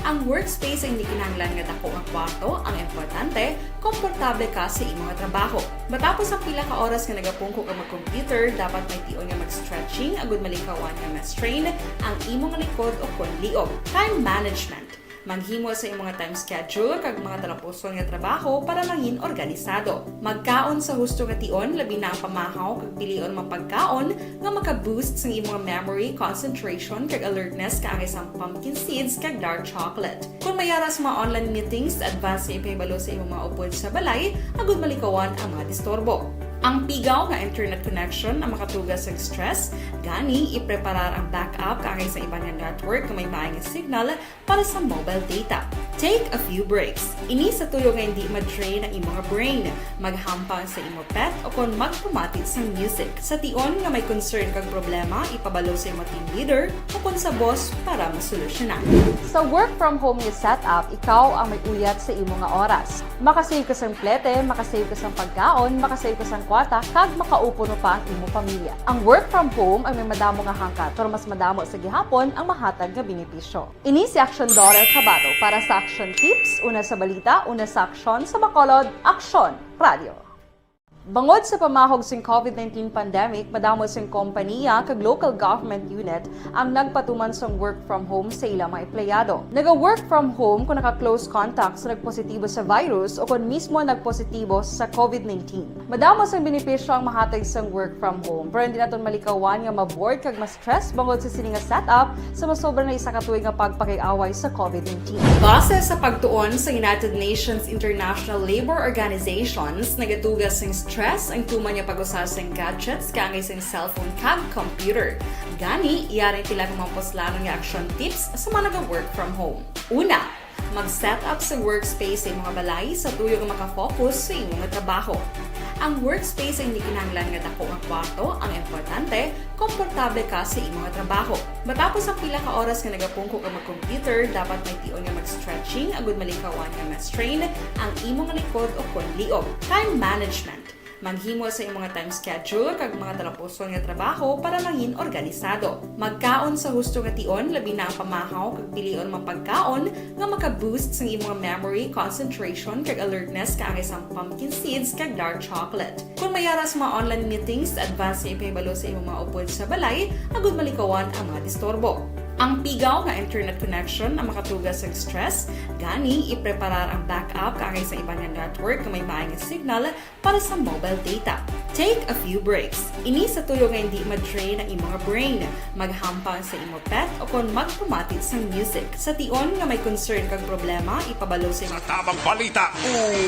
Ang workspace ay hindi kinahanglan nga dako nga kwarto, ang importante, komportable ka sa imong trabaho. Matapos ang pila ka oras nga nagapungko ka mag-computer, dapat may tion nga mag-stretching agud malikawan nga ma-strain ang imong likod o kon liog. Time management. Maghimo sa imong time schedule kag mga talapuson nga trabaho para mangin organisado. Magkaon sa husto nga tion, labi na ang pamahaw kag pilion mga pagkaon nga maka-boost sang imong memory, concentration, kag alertness kaangay sang pumpkin seeds kag dark chocolate. Kung may ara sa mga online meetings, advance nga ipahibalo sa imong mga upod sa balay agud malikawan ang mga disturbo. Ang pigaw nga internet connection ang makatuga sa stress, gani ipreparar ang backup kaangay sa iban nga network nga may maay nga signal para sa mobile data. Take a few breaks. Ini sa tuyo nga hindi ma-drain ang imong brain. Maghampang sa imo pet o kon magpamati sang music. Sa tion nga may concern kag problema, ipabalo sa imo team leader o kon sa boss para masolusyonan. Sa work from home nga setup, ikaw ang may uyat sa imo nga oras. Makasave ka sang plete, makasave ka sang pagkaon, makasave ka sang kwarta, kag makaupod pa ang imo pamilya. Ang work from home ay may madamo nga hangkat, pero mas madamo sa gihapon ang mahatag nga benepisyo. Ini si Action Dorel Chavado para sa Action Tips, una sa balita, una sa aksyon, sa Bacolod, Aksyon Radio. Bangod sa pamahog sing COVID nineteen pandemic, madamo sing kompaniya kag local government unit ang nagpatuman sang work from home sa ilang mga empleyado. Naga-work from home kung naka-close contact sa nagpositibo sa virus o kon mismo nagpositibo sa COVID nineteen. Madamo sang benepisyo ang mahatag sang work from home, pero hindi naton malikawan nga ma-bored kag ma-stress bangod sa sini nga setup sa masobra na isa ka tuig nga pagpakig-away sa COVID nineteen. Base sa pagtuon sa United Nations International Labour Organizations, nagatuga sing stress ang tuman nga pag-usa sing gadgets kaangay sing cellphone kag computer. Gani, yari ang pila ka mga puslanon nga action tips sa mga naga-work from home. Una, mag-set up sa workspace sa imong balay sa tuyo nga makafocus sa imong trabaho. Ang workspace ay hindi kinahanglan nga dako nga kwarto, ang importante, komportable ka sa imong trabaho. Matapos ang pila ka oras nga nagapungko ka mag-computer, dapat may tion nga mag-stretching agud malikawan nga ma-strain ang imong likod o kon liog. Time management. Maghimo sa imong time schedule kag mga talapuson nga trabaho para mangin organisado. Magkaon sa husto nga tion, labi na ang pamahaw kag pilion mga pagkaon nga maka-boost sang imong memory, concentration, kag alertness kaangay sang pumpkin seeds kag dark chocolate. Kung may ara sa mga online meetings, advance nga ipahibalo sa imong mga upod sa balay agud malikawan ang mga disturbo. Ang pigaw nga internet connection ang makatuga sa stress, gani ipreparar ang backup kaangay sa iban nga network nga may maay nga signal para sa mobile data. Take a few breaks. Ini sa tuyo nga hindi ma-drain ang imong brain. Maghampang sa imo pet o kon magpamati sang music. Sa tion nga may concern kag problema, ipabalo sa imo Sa tamang balita,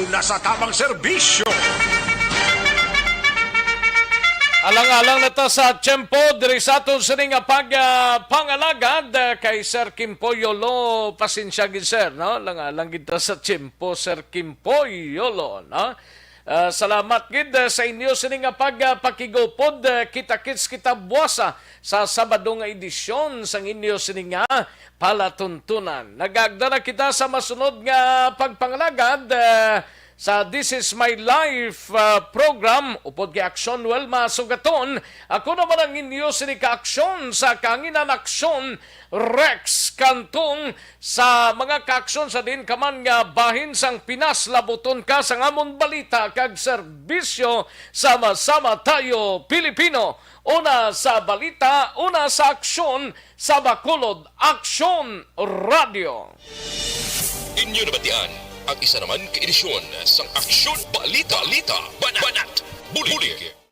una sa tamang serbisyo. Alang-alang na ta sa tiyempo diri sa aton sini nga pag, ah, pangalagad, ah, kay Sir Kimpoy Yolo. Pasensya gid, sir, no? Alang-alang gid ta sa tiyempo, Sir Kimpoy Yolo, no? Ah, salamat gid, ah, sa inyo sini nga pag, ah, pakigupod. Ah, kita-kits kita buwasa sa Sabado nga edisyon sang inyo sini nga palatuntunan. Nagaagda na kita sa masunod nga pagpangalagad, ah, sa This Is My Life, ah, program. Upod kay Aksyon Welma Sugaton, ako naman ang inyo sini ka Aksyon sa Kahanginan, Aksyon Rex Cantong. Sa mga kaaksyon sa diin ka man nga bahin sang Pinas, labuton ka sang amon balita kag serbisyo. Sama-sama tayo, Pilipino. Una sa balita, una sa aksyon, sa Bacolod Aksyon Radio. Inyo nabatian ang isa naman ka edisyon sang Aksyon Balita, Balita, Banat, Banat, Bulig.